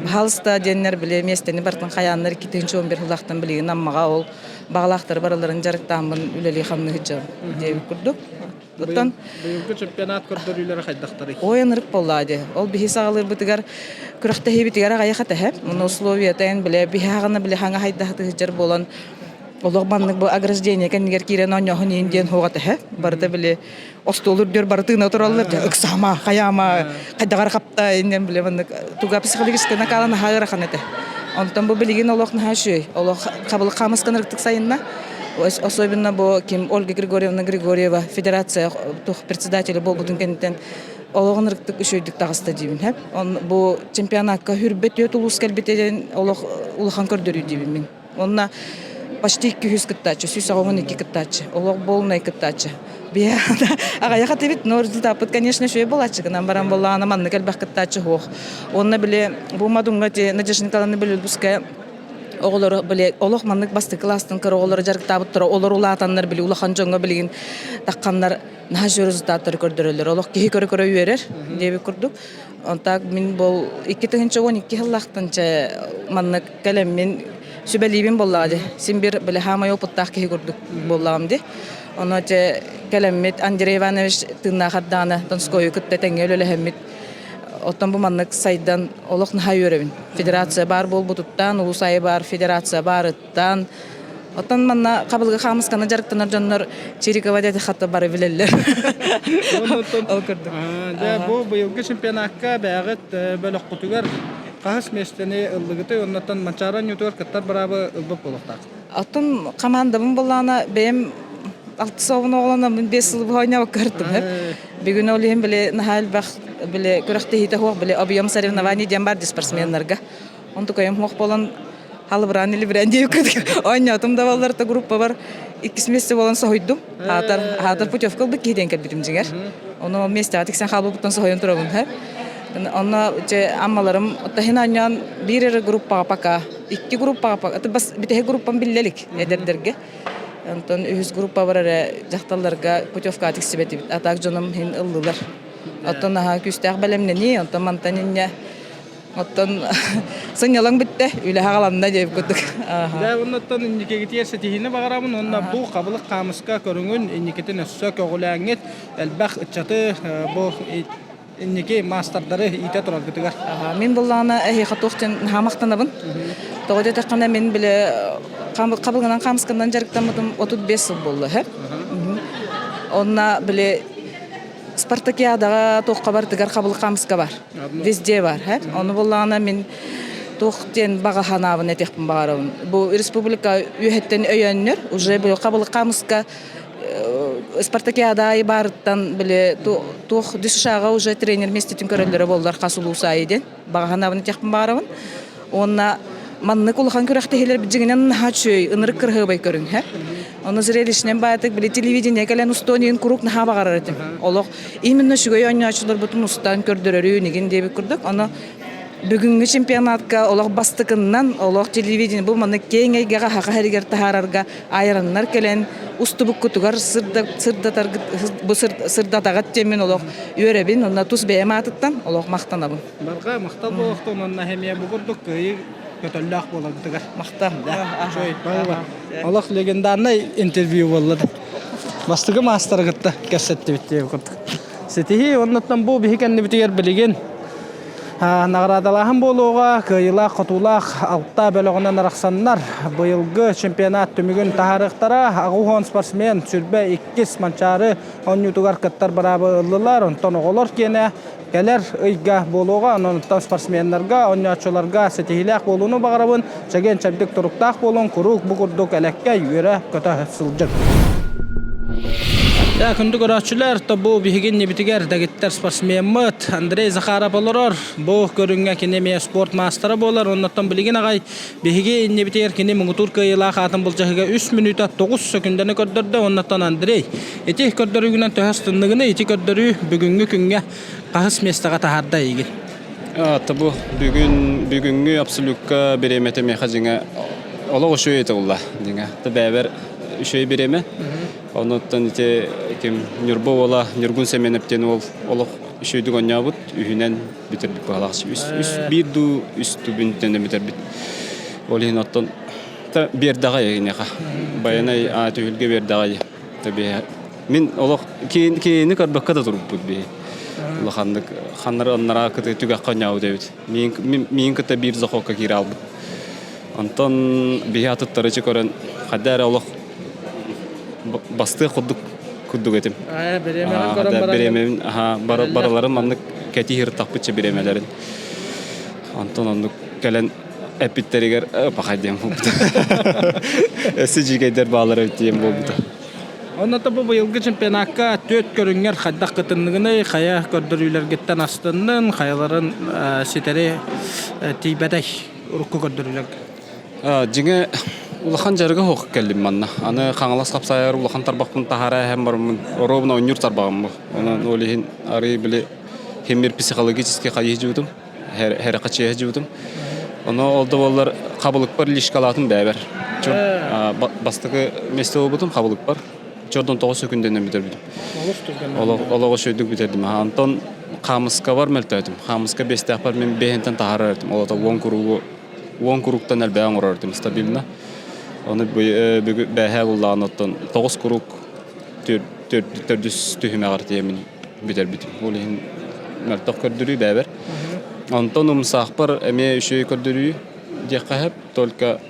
Баһаалыста диэннэр били миэстэни барытын хайааннар 2011 сыллаахтан билигин Аммаҕа ол баҕалаахтары барыларын дьарыктааммын үлэлии-хамныы сылдьабын диэбит курдук. Оттон Быйылгы чемпионат көрдөрүүлэрэ хайдахтарый? Ой, ынырык буоллаа дии. Ол биһи саҕалыырбытыгар күрэхтэһиибитигэр аҕайах этэһэ. Муну условията эн билэ биһи хаҕына билэ хаҥа хайдаһы тыһыдьар буолан. Олох маннык бу ограждение кэннигэр киирэн оонньооһун иһин диэн хуоҕа тэһэ. Барыта били остуол үрдүгэр барытыына тураллар. Ыксаама, хайаама, хайдаҕар хапта иннен били маннык туга психологическай накала наһаа ыарахан этэ. Онтон бу билигин олох наһаа үчүгэй. Олох хабылык хаамыскан ырыктык сайынна. Особенно бу ким Ольга Григорьевна Григорьева федерация тух председателя буолбутун кэнниттэн олоҕун ырыктык үчүгэйдик таҕыста диибин хэп. Он бу чемпионатка хүрбэт түөрт улуус кэлбитин олох улахан көрдөрүү диибин мин. Онно почти 200 кыттааччы, 182 кыттааччы, олох полный кыттааччы. Биһи аҕайах этибит, но результаппыт, конечно, үчүгэй буолааччы гынан баран буоллаҕына маннык элбэх кыттааччы суох. Онно били бу Мадуҥҥа ти Надежда Николаевна Белолюбская оҕолору били олох маннык бастакы кылаастан кыра оҕолору дьарыктаабыттара, олор улаатаннар били улахан дьоҥҥо билигин тахханнар наһаа үчүгэй результаттары көрдөрөллөр. Олох киһи көрө-көрө үөрэр диэбит курдук. Онтон мин бол 2012 сыллаахтан чэ маннык кэлэммин сүбэлиибин буоллаҕа дии. Син бир били хаамай опыттаах киһи курдук буоллаҕым дии. Ону чэ кэлэммит Андрей Иванович тыыннаах ардаана Донскойу кытта тэҥҥэ үлэлэһэммит оттон бу маннык сайдан олох наһаа үөрэбин. Федерация баар буолбутуттан, улус айы баар федерация баарыттан, Оттон манна хабылыгы хаамысканы дьарыктанар дьоннор Чирикова диэти хата бары билэллэр. Ол курдук. Дьэ, бу быйылгы чемпионакка бэйэҕит бөлөххүтүгэр хаһыс миэстэни ыллыгытый оннуттан Манчаары оонньуутугар кыттар быраабы ылбыт буолуохтаах. Оттон хамаандабын буллаана бэйэм алтыс оҕон оҕолономмун биэс сыл быһа оонньообокко ырыттым. Бүгүн ол иһин били наһаа элбэх били күрэхтэһиитэ суох били объем соревнований диэн бар спортсменнарга. Онтукайым суох буолан халыбыраан илибирээн диэбиккэ оонньоотум да балларта группабар иккис миэстэ буолан соһуйдум. Аатар аатар путевка ылбыт киһи диэн кэлбитим дьиҥэр. Ону миэстэҕэ тиксэн хаалбыппыттан соһуйан турабын. Онно дьэ аммаларым таһын оонньоон биир эрэ группаҕа пока икки группаҕа пока бас бүтэһик группам биллэ илик эдэрдэргэ. Онтон үһүс группабар эрэ дьахталларга путевкаҕа тиксибэтибит. А так дьонум иһин ыллылар. Оттон наһаа күүстээх бэлэмнэнии, онтон мантан инньэ Оттон сынньалаҥ бүттэ, үлэ хаҕаланна диэбит курдук. Дьэ, оннуттан инникигитигэр ситиһиини баҕарабын уонна бу хабылык хаамыска көрүҥүн инникитин өссө көҕүлээҥҥит элбэх ыччаты бу инники маастардары иитэ тураргытыгар. Мин буллаҕына эһиэхэ туох диэн наһаа махтанабын. Тоҕо диэтэххинэ мин били хабылыгынан хаамысканан дьарыктаммытым 35 сыл буолла үһү. Онно били Спартакиадаҕа туохха барытыгар хабылык хаамыска бар. Везде бар. Ону буллаҕына мин туох диэн баҕа санаабын этиэхпин баҕарабын. Бу республика үөһэттэн өйөөннөр уже бу хабылык хаамыска спартакиада айы баарыттан били туох ДЮСШ-га уже тренер миэстэтин көрөллөрө буоллар хас улуус аайы диэн баҕа санаабын этиэхпин баҕарабын. Уонна маннык улахан күрэхтэһиилэр дьиҥинэн наһаа үчүгэй, ынырык кыраһыабай көрүҥ һэ. Ону зрелищнэн баатык били телевидение кэлэн устуон иһин куруук наһаа баҕарар этим. Олох именно үчүгэй оонньооччуларбытын устан көрдөрөрүн игин диэбит курдук. Ону бүгүҥҥү чемпионатка олох бастакыннан олох телевидение бу маннык киэҥ эйгэҕэ саха сиригэр таһаарарга айраннар кэлэн устубуккутугар сырдатаргыт бу сырдатаҕыт диэммин олох үөрэбин уонна тус бэйэм аатыттан олох махтанабын. Барҕа махтал буолуохтун уонна эмиэ бу курдук кыайыы көтөллөөх буоларгытыгар. Махтал. Олох легендарнай интервью буолла да. Бастакы маастары кытта кэпсэттибит диэн курдук. Ситиһии оннуттан бу биһи кэннибитигэр билигин наҕараадалааһын буолуоҕа, кыайыылаах хотуулаах алта бөлөҕүнэн арахсаннар быйылгы чемпионат түмүгүн таһаарыахтара. Аҕыс спортсмен сүрбэ иккис Манчаары оонньуутугар кыттар быраабы ыллылар. Онтон оҕолор киэнэ кэлэр ыйга буолуоҕа. Онон спортсменнарга, оонньооччуларга ситиһиилээх буолууну баҕарабын. Чэгиэн-чэбдик туруктаах буолуҥ, куруук бу курдук элэккэ үөрэ-көтө сылдьыҥ. Дьэ, күндү көрөөччүлэр, бу биһиги иннибитигэр дэгиттэр спортсмеммыт Андрей Захаров олорор. Бу көрүҥҥэ кини эмиэ спорт маастара буолар. Оннуттан билигин аҕай биһиги иннибитигэр кини муҥутуур кыайыылаах аатын былдьаһыга 3 мүнүүтэ 9 сөкүндэни көрдөрдө. Оннуттан Андрей Ити көрдөрүүгүнэн төһө астынныгыный? Ити көрдөрүү бүгүҥҥү күҥҥэ хаһыс миэстэҕэ таһаарда эйигин? Табу бүгүн бүгүҥҥү абсолютка бириэмэтэ миэхэ дьиҥэ олох үчүгэй этэ буолла дьиҥэ. Та бэйэбэр үчүгэй бириэмэ. Онуттан ити ким Ньурба уола Ньургун Семенов диэн уол олох үчүгэйдик оонньообут үһүнэн бүтэрбит быһалаах үс үс биир дуу үс дуу бүтүнэн бүтэрбит. Ол иһин оттон та биэрдэҕэй эйиэхэ. Байанай түһүлгэ биэрдэҕэй. Мин олох киини көрбөккө да турбут биһи. Улаханнык ханнары оннара кыты түгэххэ оонньообут эбит. Миин кытта биир захокка киирэ албыт. Онтон биһи атыттары көрөн Хадда эрэ олох бастыах курдук курдук этим. Бириэмэҕин көрөн баран. Бириэмэбин аха барыларын маннык кэтии тахпытча бириэмэлэрин. Онтон оннук кэлэн эппиттэригэр пахай диэн буолбута. Өссө дьиикэйдэр баалар эбит диэн буолбута. Онно бу быйылгы чемпионакка түөрт көрүҥҥэр хайдах кытынныгыный, хайа көрдөрүүлэргиттэн астыннын, хайаларын ситэри тиийбэтэй урукку көрдөрүүлэргэ? Дьиҥэ улахан дьарыга суох кэллим манна. Аны Хаҥалас хапсаайар улахан тарбахпын таһаара эһэм барыммын. Оруобуна оонньуур тарбаҕым бу. Онон ол иһин арыый били химмир психологически хайыы дьыбытым. Хэрэхэ дьыбытым. Ону ол да буоллар хабылыкпар лишкалаатым бэбэр. Бастакы месте буолбутум хабылыкпар. Чордон 9 секундэнэн бүтэрбитим. Олох үчүгдүк бүтэрдим. Антон хаамыскабар мөлтөөтүм. Хаамыска биэстээхпэр мин бэһинтэн таһаарар этим. Ол уон куругу уон куруктан элбэҕи оҥорор этим стабильно. Ону бэһээ буллаҕын оттон 9 курук төрдүс түһүмэҕэр тиэмин бүтэрбитим. Ол иһин мөлтөх көрдөрүү бэбэр. Онтон умсаахпар эмиэ үчүгэй көрдөрүү диэххэ сөп. Только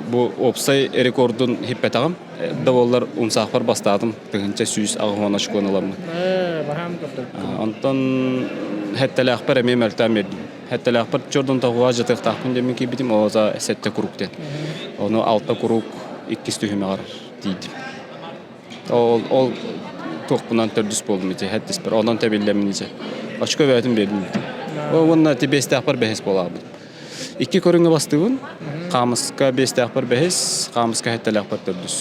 бу уопсай рекордун хиппэтэҕим. Да буоллар умсаахпар бастаатым. 1180 очкону ыламмын. Онтон хэттэлээхпэр эмиэ мөлтөөн биэрдим. Хэттэлээхпэр чордон тоҕуга дьатыахтаахпын диэммин киирбитим, оҕото сэттэ курук диэн. Ону алта курук иккис түһүмэҕэр тиийдим. Ол, ол туохпунан төрдүс буолдум ити хэттиспэр. Онон тэбиллэммин ити. Очко бэйэтин биэрдим. Уонна ити биэстээхпэр бэһис буолаабыт. Икки көрүҥҥэ бастыыбын. Хаамыска биэстээхпэр бэһис, хаамыска сэттэлээхпэр төрдүс.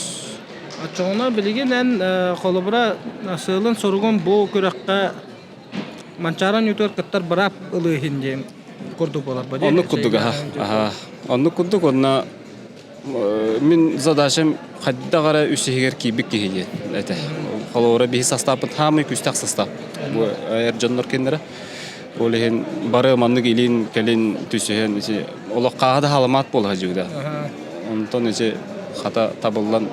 Оччоҕуна билигин эн холобура сыалын-соругун бу күрэххэ Манчаары оонньуутугар кыттар быраап ылыы иһин диэн курдук буолар бо Оннук курдук аха. Оннук курдук уонна мин задачам хайдах эрэ үс иһигэр киирбит киһи диэн этэ. Холобура биһи састааппыт хаамый күстэх састаап. Бу эр дьоннор кинилэрэ. Ол иһин бары маннык илин кэлин түсүһэн ити олох хааһа да халамаат буола сылдьыбыта. Онтон ити хата табыллан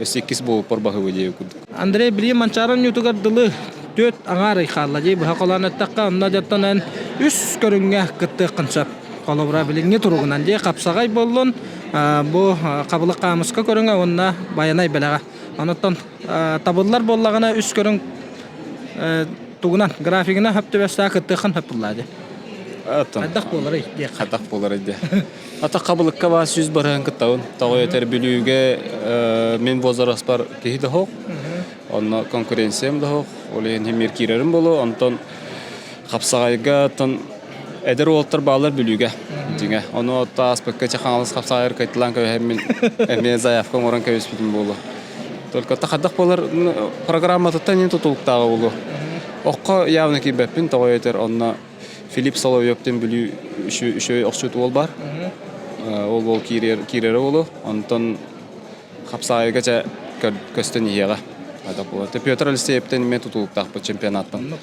өссө иккис буолуппар баһыыба диэби курдук. Андрей билигин Манчаары оонньуутугар дылы түөрт аҥаар ый хаалла дии быһа холоон эттэххэ онно дьоттон эн үс көрүҥҥэ кыттыаххын сөп. Холобура билиҥҥи туругунан дии хапсаҕай буоллун бу хабылык хаамыска көрүҥэ уонна байанай бэлэҕэ. Онуттан табыллар буоллаҕына үс көрүҥ тугунан графигына хөп түбэстээх кыттыаххын сөп буоллаа дии. Хайдах буоларый диэххэ. Хайдах буоларый диэ. Ата хабылыкка баа сүүс барыһын кыттабын. Тоҕо этэр Бүлүүгэ мин возраспар киһи да суох. Онно конкуренциям да суох. Ол иһин химир киирэрим буолуо. Онтон хапсаҕайга оттон эдэр уолаттар бааллар Бүлүүгэ. Дьиҥэ. Ону отто ааспыкка Чахаҥалас хапсаҕайгар кыайталаан кэбиһэммин эмиэ заявка оҥорон кэбиспитим буолуо. Только хайдах буолар программатыттан иһин тутулуктааҕа буолуо. Окко явно киирбэппин, тоҕо этэр онно Филипп Соловьев диэн Бүлүү үчүгэй охчут уол баар. Ол уол киирэр, киирэрэ буолуо. Онтон хапсаайыга чэ көстөн иһиэҕэ. Петр Алексеевтэн эмиэ тутулуктаахпыт чемпионаттан.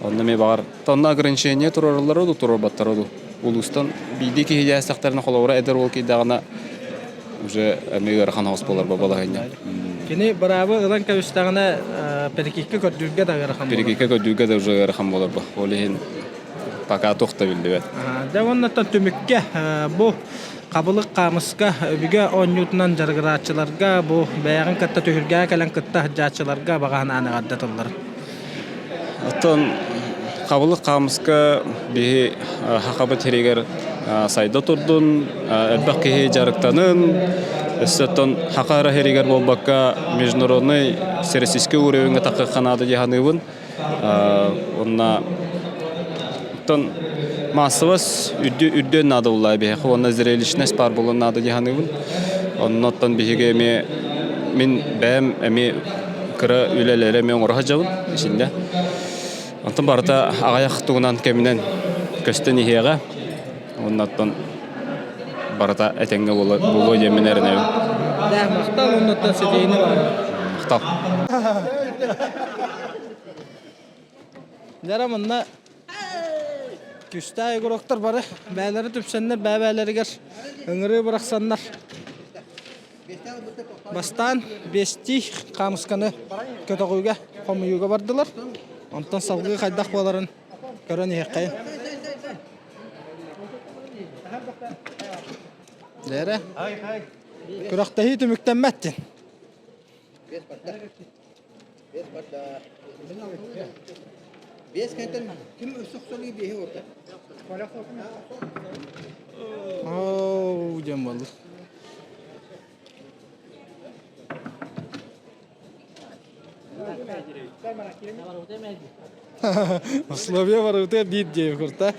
Онно эмиэ баҕар тонна ограничение туруораллара дуу, туруорбаттара дуу. Улуустан биирдии киһи дьээстэхтэринэ холобура эдэр уол киирдэҕинэ уже эмиэ ыарахан оҕус буолар балаһыанньа. Кини быраабы ылан кэбистэҕинэ перекиккэ көрдүүргэ да ыарахан буолар. Перекиккэ көрдүүргэ да уже ыарахан буолар бу. Ол иһин пока туох да биллибэт. Дьэ уонна түмүккэ бу хабылык хаамыска өбүгэ оонньуутунан дьарыгырааччыларга бу бэйэҕин кытта түһүлгэҕэ кэлэн кытта сылдьааччыларга баҕа санааны эҕэрдэ тыллар. Оттон хабылык хаамыска биһи Хахабыт сиригэр сайда турдун, элбэх киһи дьарыктанын, өссө оттон Хаха эрэ сиригэр буолбакка международный всероссийский уровеньга таххыахха наада дии саныыбын. Уонна оттон маассабас үрдүөн наада буолла биһиэхэ уонна зрелищность баар буолуон наада дии саныыбын. Онно оттон биһиги эмиэ мин бэйэм эмиэ кыра үлэлэри эмиэ оҥоро сылдьабын исиннэ. Онтон барыта аҕыйах тугунан кэминэн көстөн иһиэҕэ. Уонна оттон барыта этэҥҥэ буолуо диэммин эрэнэбин. Махтал уоннаттан ситиһиини баҕарабын. Махтал. Дьара манна Күстээх игроктар бары бээлэри түпсэннэр бээ-бээлэригэр ыҥырыы бырахсаннар бастаан биэстии хаамысканы көтөҕүүгэ хомуйууга бардылар. Онтон салгыы хайдах буоларын көрөн иһиэххэйин. Дээрэ. Күрэхтэһии түмүктэммэт диэн. Бес кэнтэн ким өссө охсолуу биэһи орта. Оу, диэн буолла. Условия барыта биир диэби курта.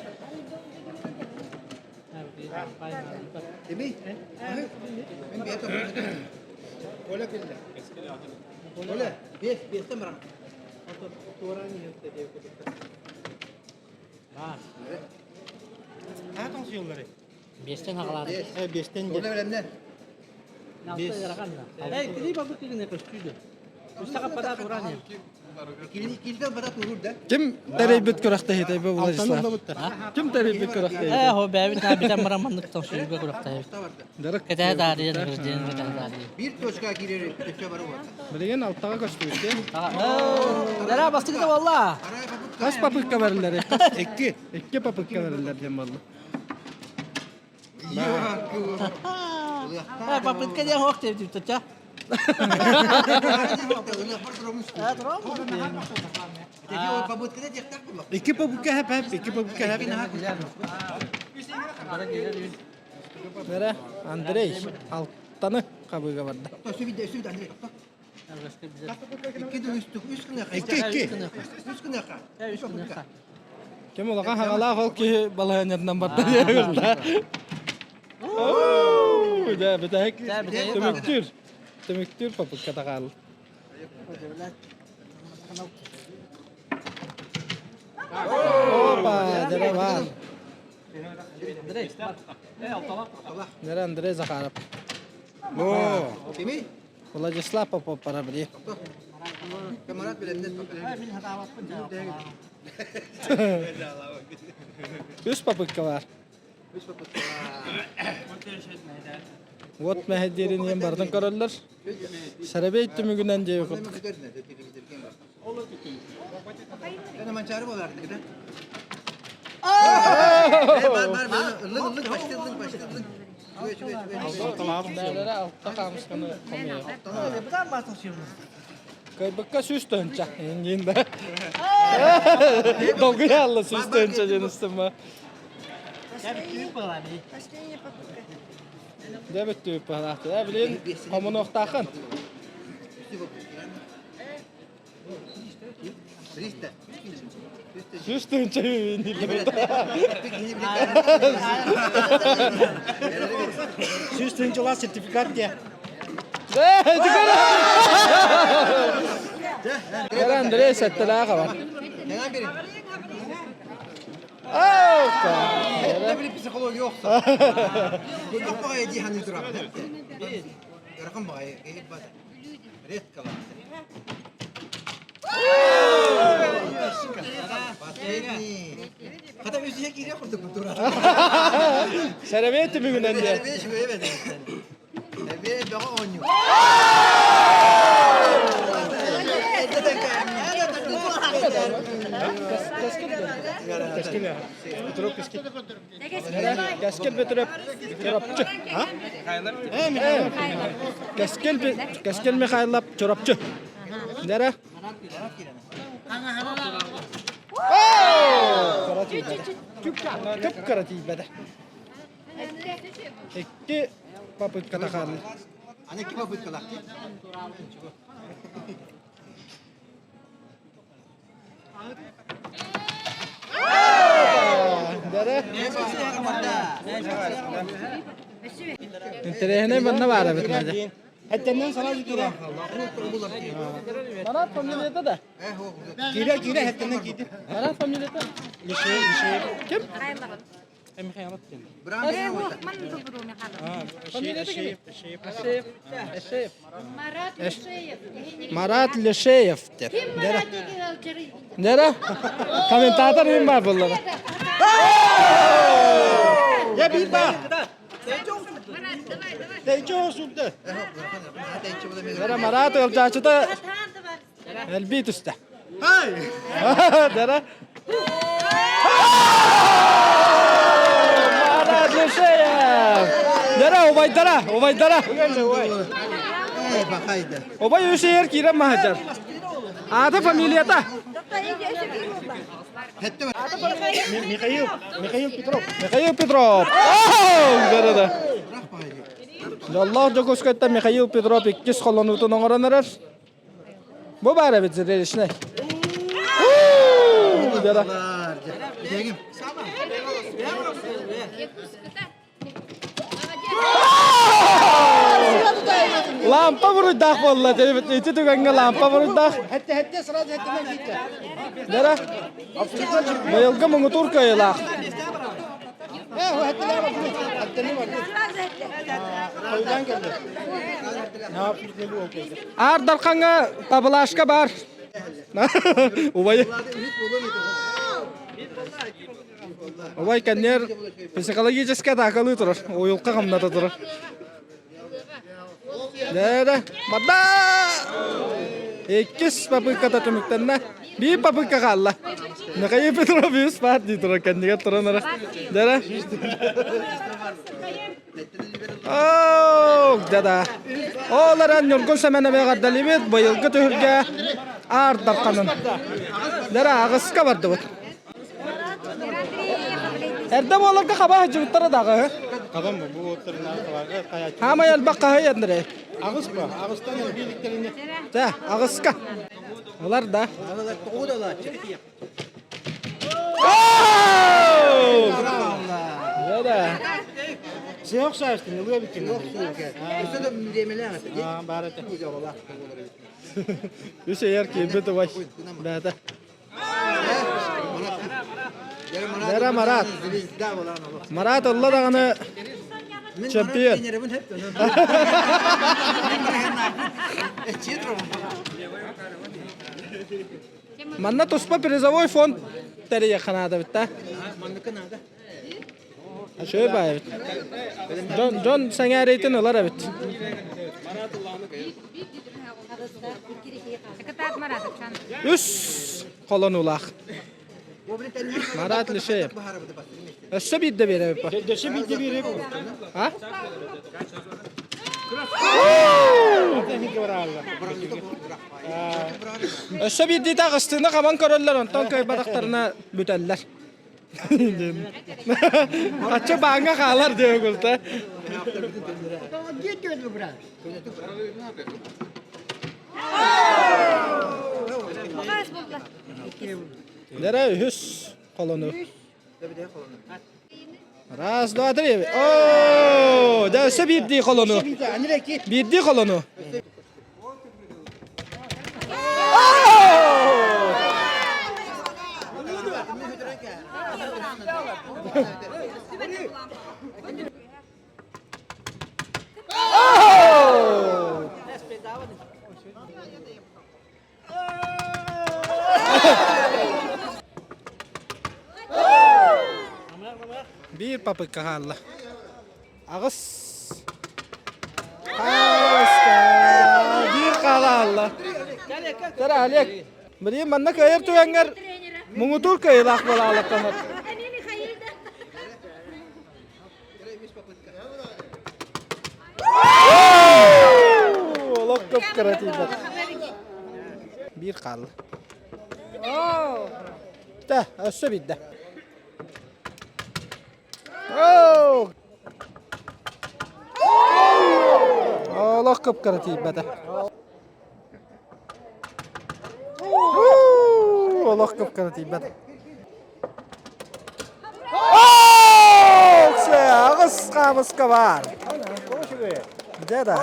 Биэстэн хаҕалааты. Биэстэн бэлэмнэн. Биэс. Эй, кини бабы кигине көстүүдө. Үстака падат уран. Ким тэрийбит күрэхтэһиитэй бу Владислав? Ким тэрийбит күрэхтэһиитэй? Ээ, хо бэйбит таабитан баран маннык тоҥсуйга күрэхтэһэбит. Кэтээ таарыйан кырдьыан кэтээ таарыйан. Биир точка киирэр өссө бары буолла. Билигин алтаҕа көстүбүт Дара бастыгыта буолла. Хас попытка бэриллэр? Икки. Икки попытка бэриллэр диэн буолла. Попытка диэн хуох диэбит Икки попытка хэп икки попытка хэп. Бэрэ Андрей алтаны хабыга барда. Икки икки. Ким улахан хаҥалаах ол киһи балаһыанньатынан барда диэбит Дьэ, бүтэһик түмүктүүр. Түмүктүүр попытка хаалла. Опа, дьэ баар. Дьэ, Андрей Захаров. Кими? Владислав Попов пора бри. Үс попытка бар. Вот мэһэдиэрин иэн бардын көрөллөр. Сарабей түмүгүнэн диэби курдук. Бээлэрэ алта хаамысканы хомуйар. Кыайбыкка 100 тыһыынча. Эҥин да. Долгуйа алла 100 тыһыынча диэн ыстыма. Дэ бүттүбүт быһалаахты. Э, билин хомунуохтаахын. 100 тыһыынча 100 тыһыынчалаах сертификат диэ. Андрей сэттэлээх бар. Психология охсо. Курдук баҕайы дии саныы турабын. Ырахан баҕайы Редко Хата үсүһэ киирэ курдук культура. Сэрэбиэ түмүгүнэн диэн. Эбиэ бөҕө оонньуу. Кэскил Бөтүрөп Чурапчы. Кэскил Кэскил Михайлов Чурапчы. Нера? Түп кыра тиийбэтэ. Икки попытка тахааллар. Аны икки попыткалаах. Интэриэһинэй манна баар эбит Надя. Эттеннен сразу кире. Марат фамилията да? Кире, кире, эттеннен киирди. Марат фамилията? Ким? Фамилията ким? Ашеев. Марат Лешеев. Марат Лешеев деп. Нера? Комментатор ким бар буллар? Я бир бар. Тейчо супты. Нера Марат ылжаачыта элбии түстэ. Дара. Марат Лешеев! Дара убай. Убайдара, убайдара. Убай үс эр киирэн маһыдьар. Аата фамилията? Михаил, Михаил Петров. Михаил Петров. Да-да-да. Дьоллоох Дьокуускайтан Михаил Петров иккис холонуутун оҥорон эрэр. Бу баар эбит зрелищный. Да-да. Лампа буруйдаах буолла. Ити түгэҥҥэ лампа буруйдаах. Дара. Быйылгы муҥутуур кыайыылаах. Аар Дархаҥҥа табылашка бар. Убай. Убай кэннер психологически атаакалыы турар, уйулка хамната турар. Дэ-дэ, барда! Иккис попытката түмүктэннэ. Биир попытка хаалла. Михаил Петрович баар дии турар, кэннигэр туран эрэ. Дэ-дэ. Оо, да-да. Ол эрэн Ньургун Сэмэнэбэ эҕэрдэлиибит быйылгы түһүлгэ Аар Дарханын. Дэрэ аҕыска бардыбыт. Эрдэ буоларга хаба сылдьыбыттара даҕы. Хабам бу уоттарынан хабарга хайааччы. Хаамай элбэх хаһый Андрей? Аҕыс ба, аҕыстан элбииликтерини. Тэ, аҕыска. Ылар да. Сеох саастын ылыа биккин. Баар этэ. Үс эйэр киирбит убай. Бээтэ. Лера Марат. Марат ылла даҕаны чемпион. Манна туспа призовой фонд тэрийиэххэ наада эбит да. Үчүгэй баай эбит. Дьон, дьон сэҥээриитин ылар эбит. Үс холонуулаах. Марат Лишеев. Өссө биирдэ биэрэбит ба. Өссө биирдэ биэрэбит. А? Өссө биирдиитэ аҕыстыыны хабан көрөллөр, онтон кыайбатахтарына бүтэллэр. Ачча бааҥҥа хаалар диэн култа. Нера үһүс холону. Раз, два, три. О, да өссө биирдии холону. Биирдии холону. Биир попытка хаалла. Аҕыс. Биир хаалла. Тара Олег. Билигин манна кыайар түгэҥҥэр муҥутуур кыайыылаах буолаалаттанар. Олох кып-кыра тиийбэт. Биир хаалла. Та, өссө биирдэ. Олох кып-кыра тиийбэтэ. Олох кып-кыра тиийбэтэ. Аҕыс хаамыска баар. Дьэ да.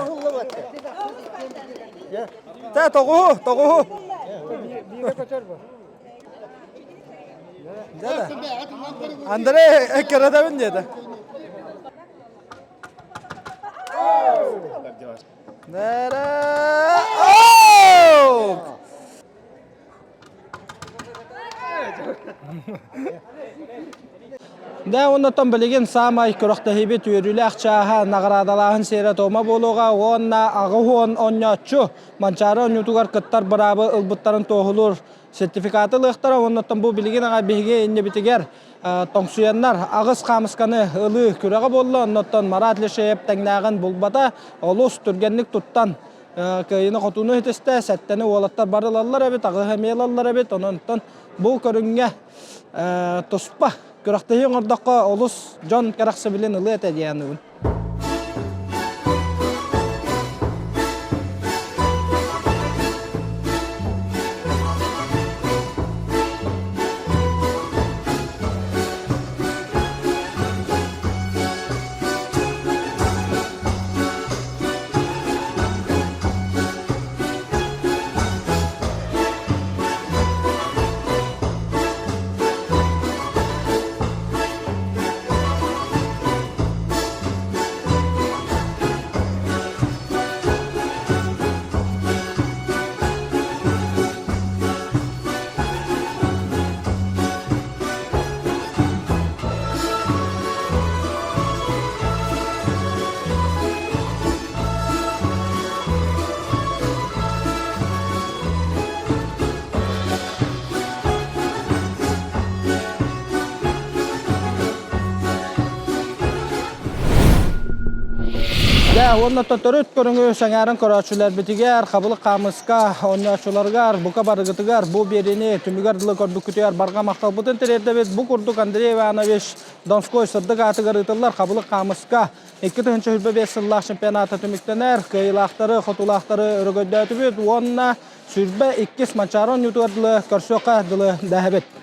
Тэ тоҕуһу, тоҕуһу. Дьэ да. Андрей эккирэтэбин диэтэ. Да, оннотон билигин саамай күрэхтэһиибит үөрүүлээх чааһа наҕараадалааһын сиэрэ-туома буолуоҕа уонна аҕыс уон оонньооччу Манчаары оонньуутугар кыттар быраабы ылбыттарын туоһулуур сертификаты ылыахтара. Оннотон бу билигин аҕай биһиги иннибитигэр тоҥсуйаннар аҕыс хаамысканы ылыы күрэҕэ буолла. Оннотон Марат Лешеев тэҥнээҕин булбата, олус түргэнник туттан кыайыыны-хотууну ситистэ. Сэттэни уолаттар бары ылаллар эбит, аҕыһы эмиэ ылаллар эбит. Онон бу көрүҥҥэ туспа күрэхтэһии оҥордоххо олус дьон кэрэхсэбилин ылыа этэ диэн Дьэ, уонна төрүт көрүҥү сэҥээрэн көрөөччүлэрбитигэр, хабылык хаамыска оонньооччуларыгар, бука барыгытыгар бу биэриини түмүгэр дылы көрбүккүтүгэр барҕа махталбытын тириэрдэбит. Бу курдук Андрей Иванович Донской сырдык аатыгар ыытыллар хабылык хаамыска 2025 сыллаах чемпионата түмүктэнэр. Кыайыылаахтары, хотуулаахтары өрөгөйдөөтүбүт уонна 22 Манчаары оонньуутугар дылы көрсүөххэ дылы дэһэбит.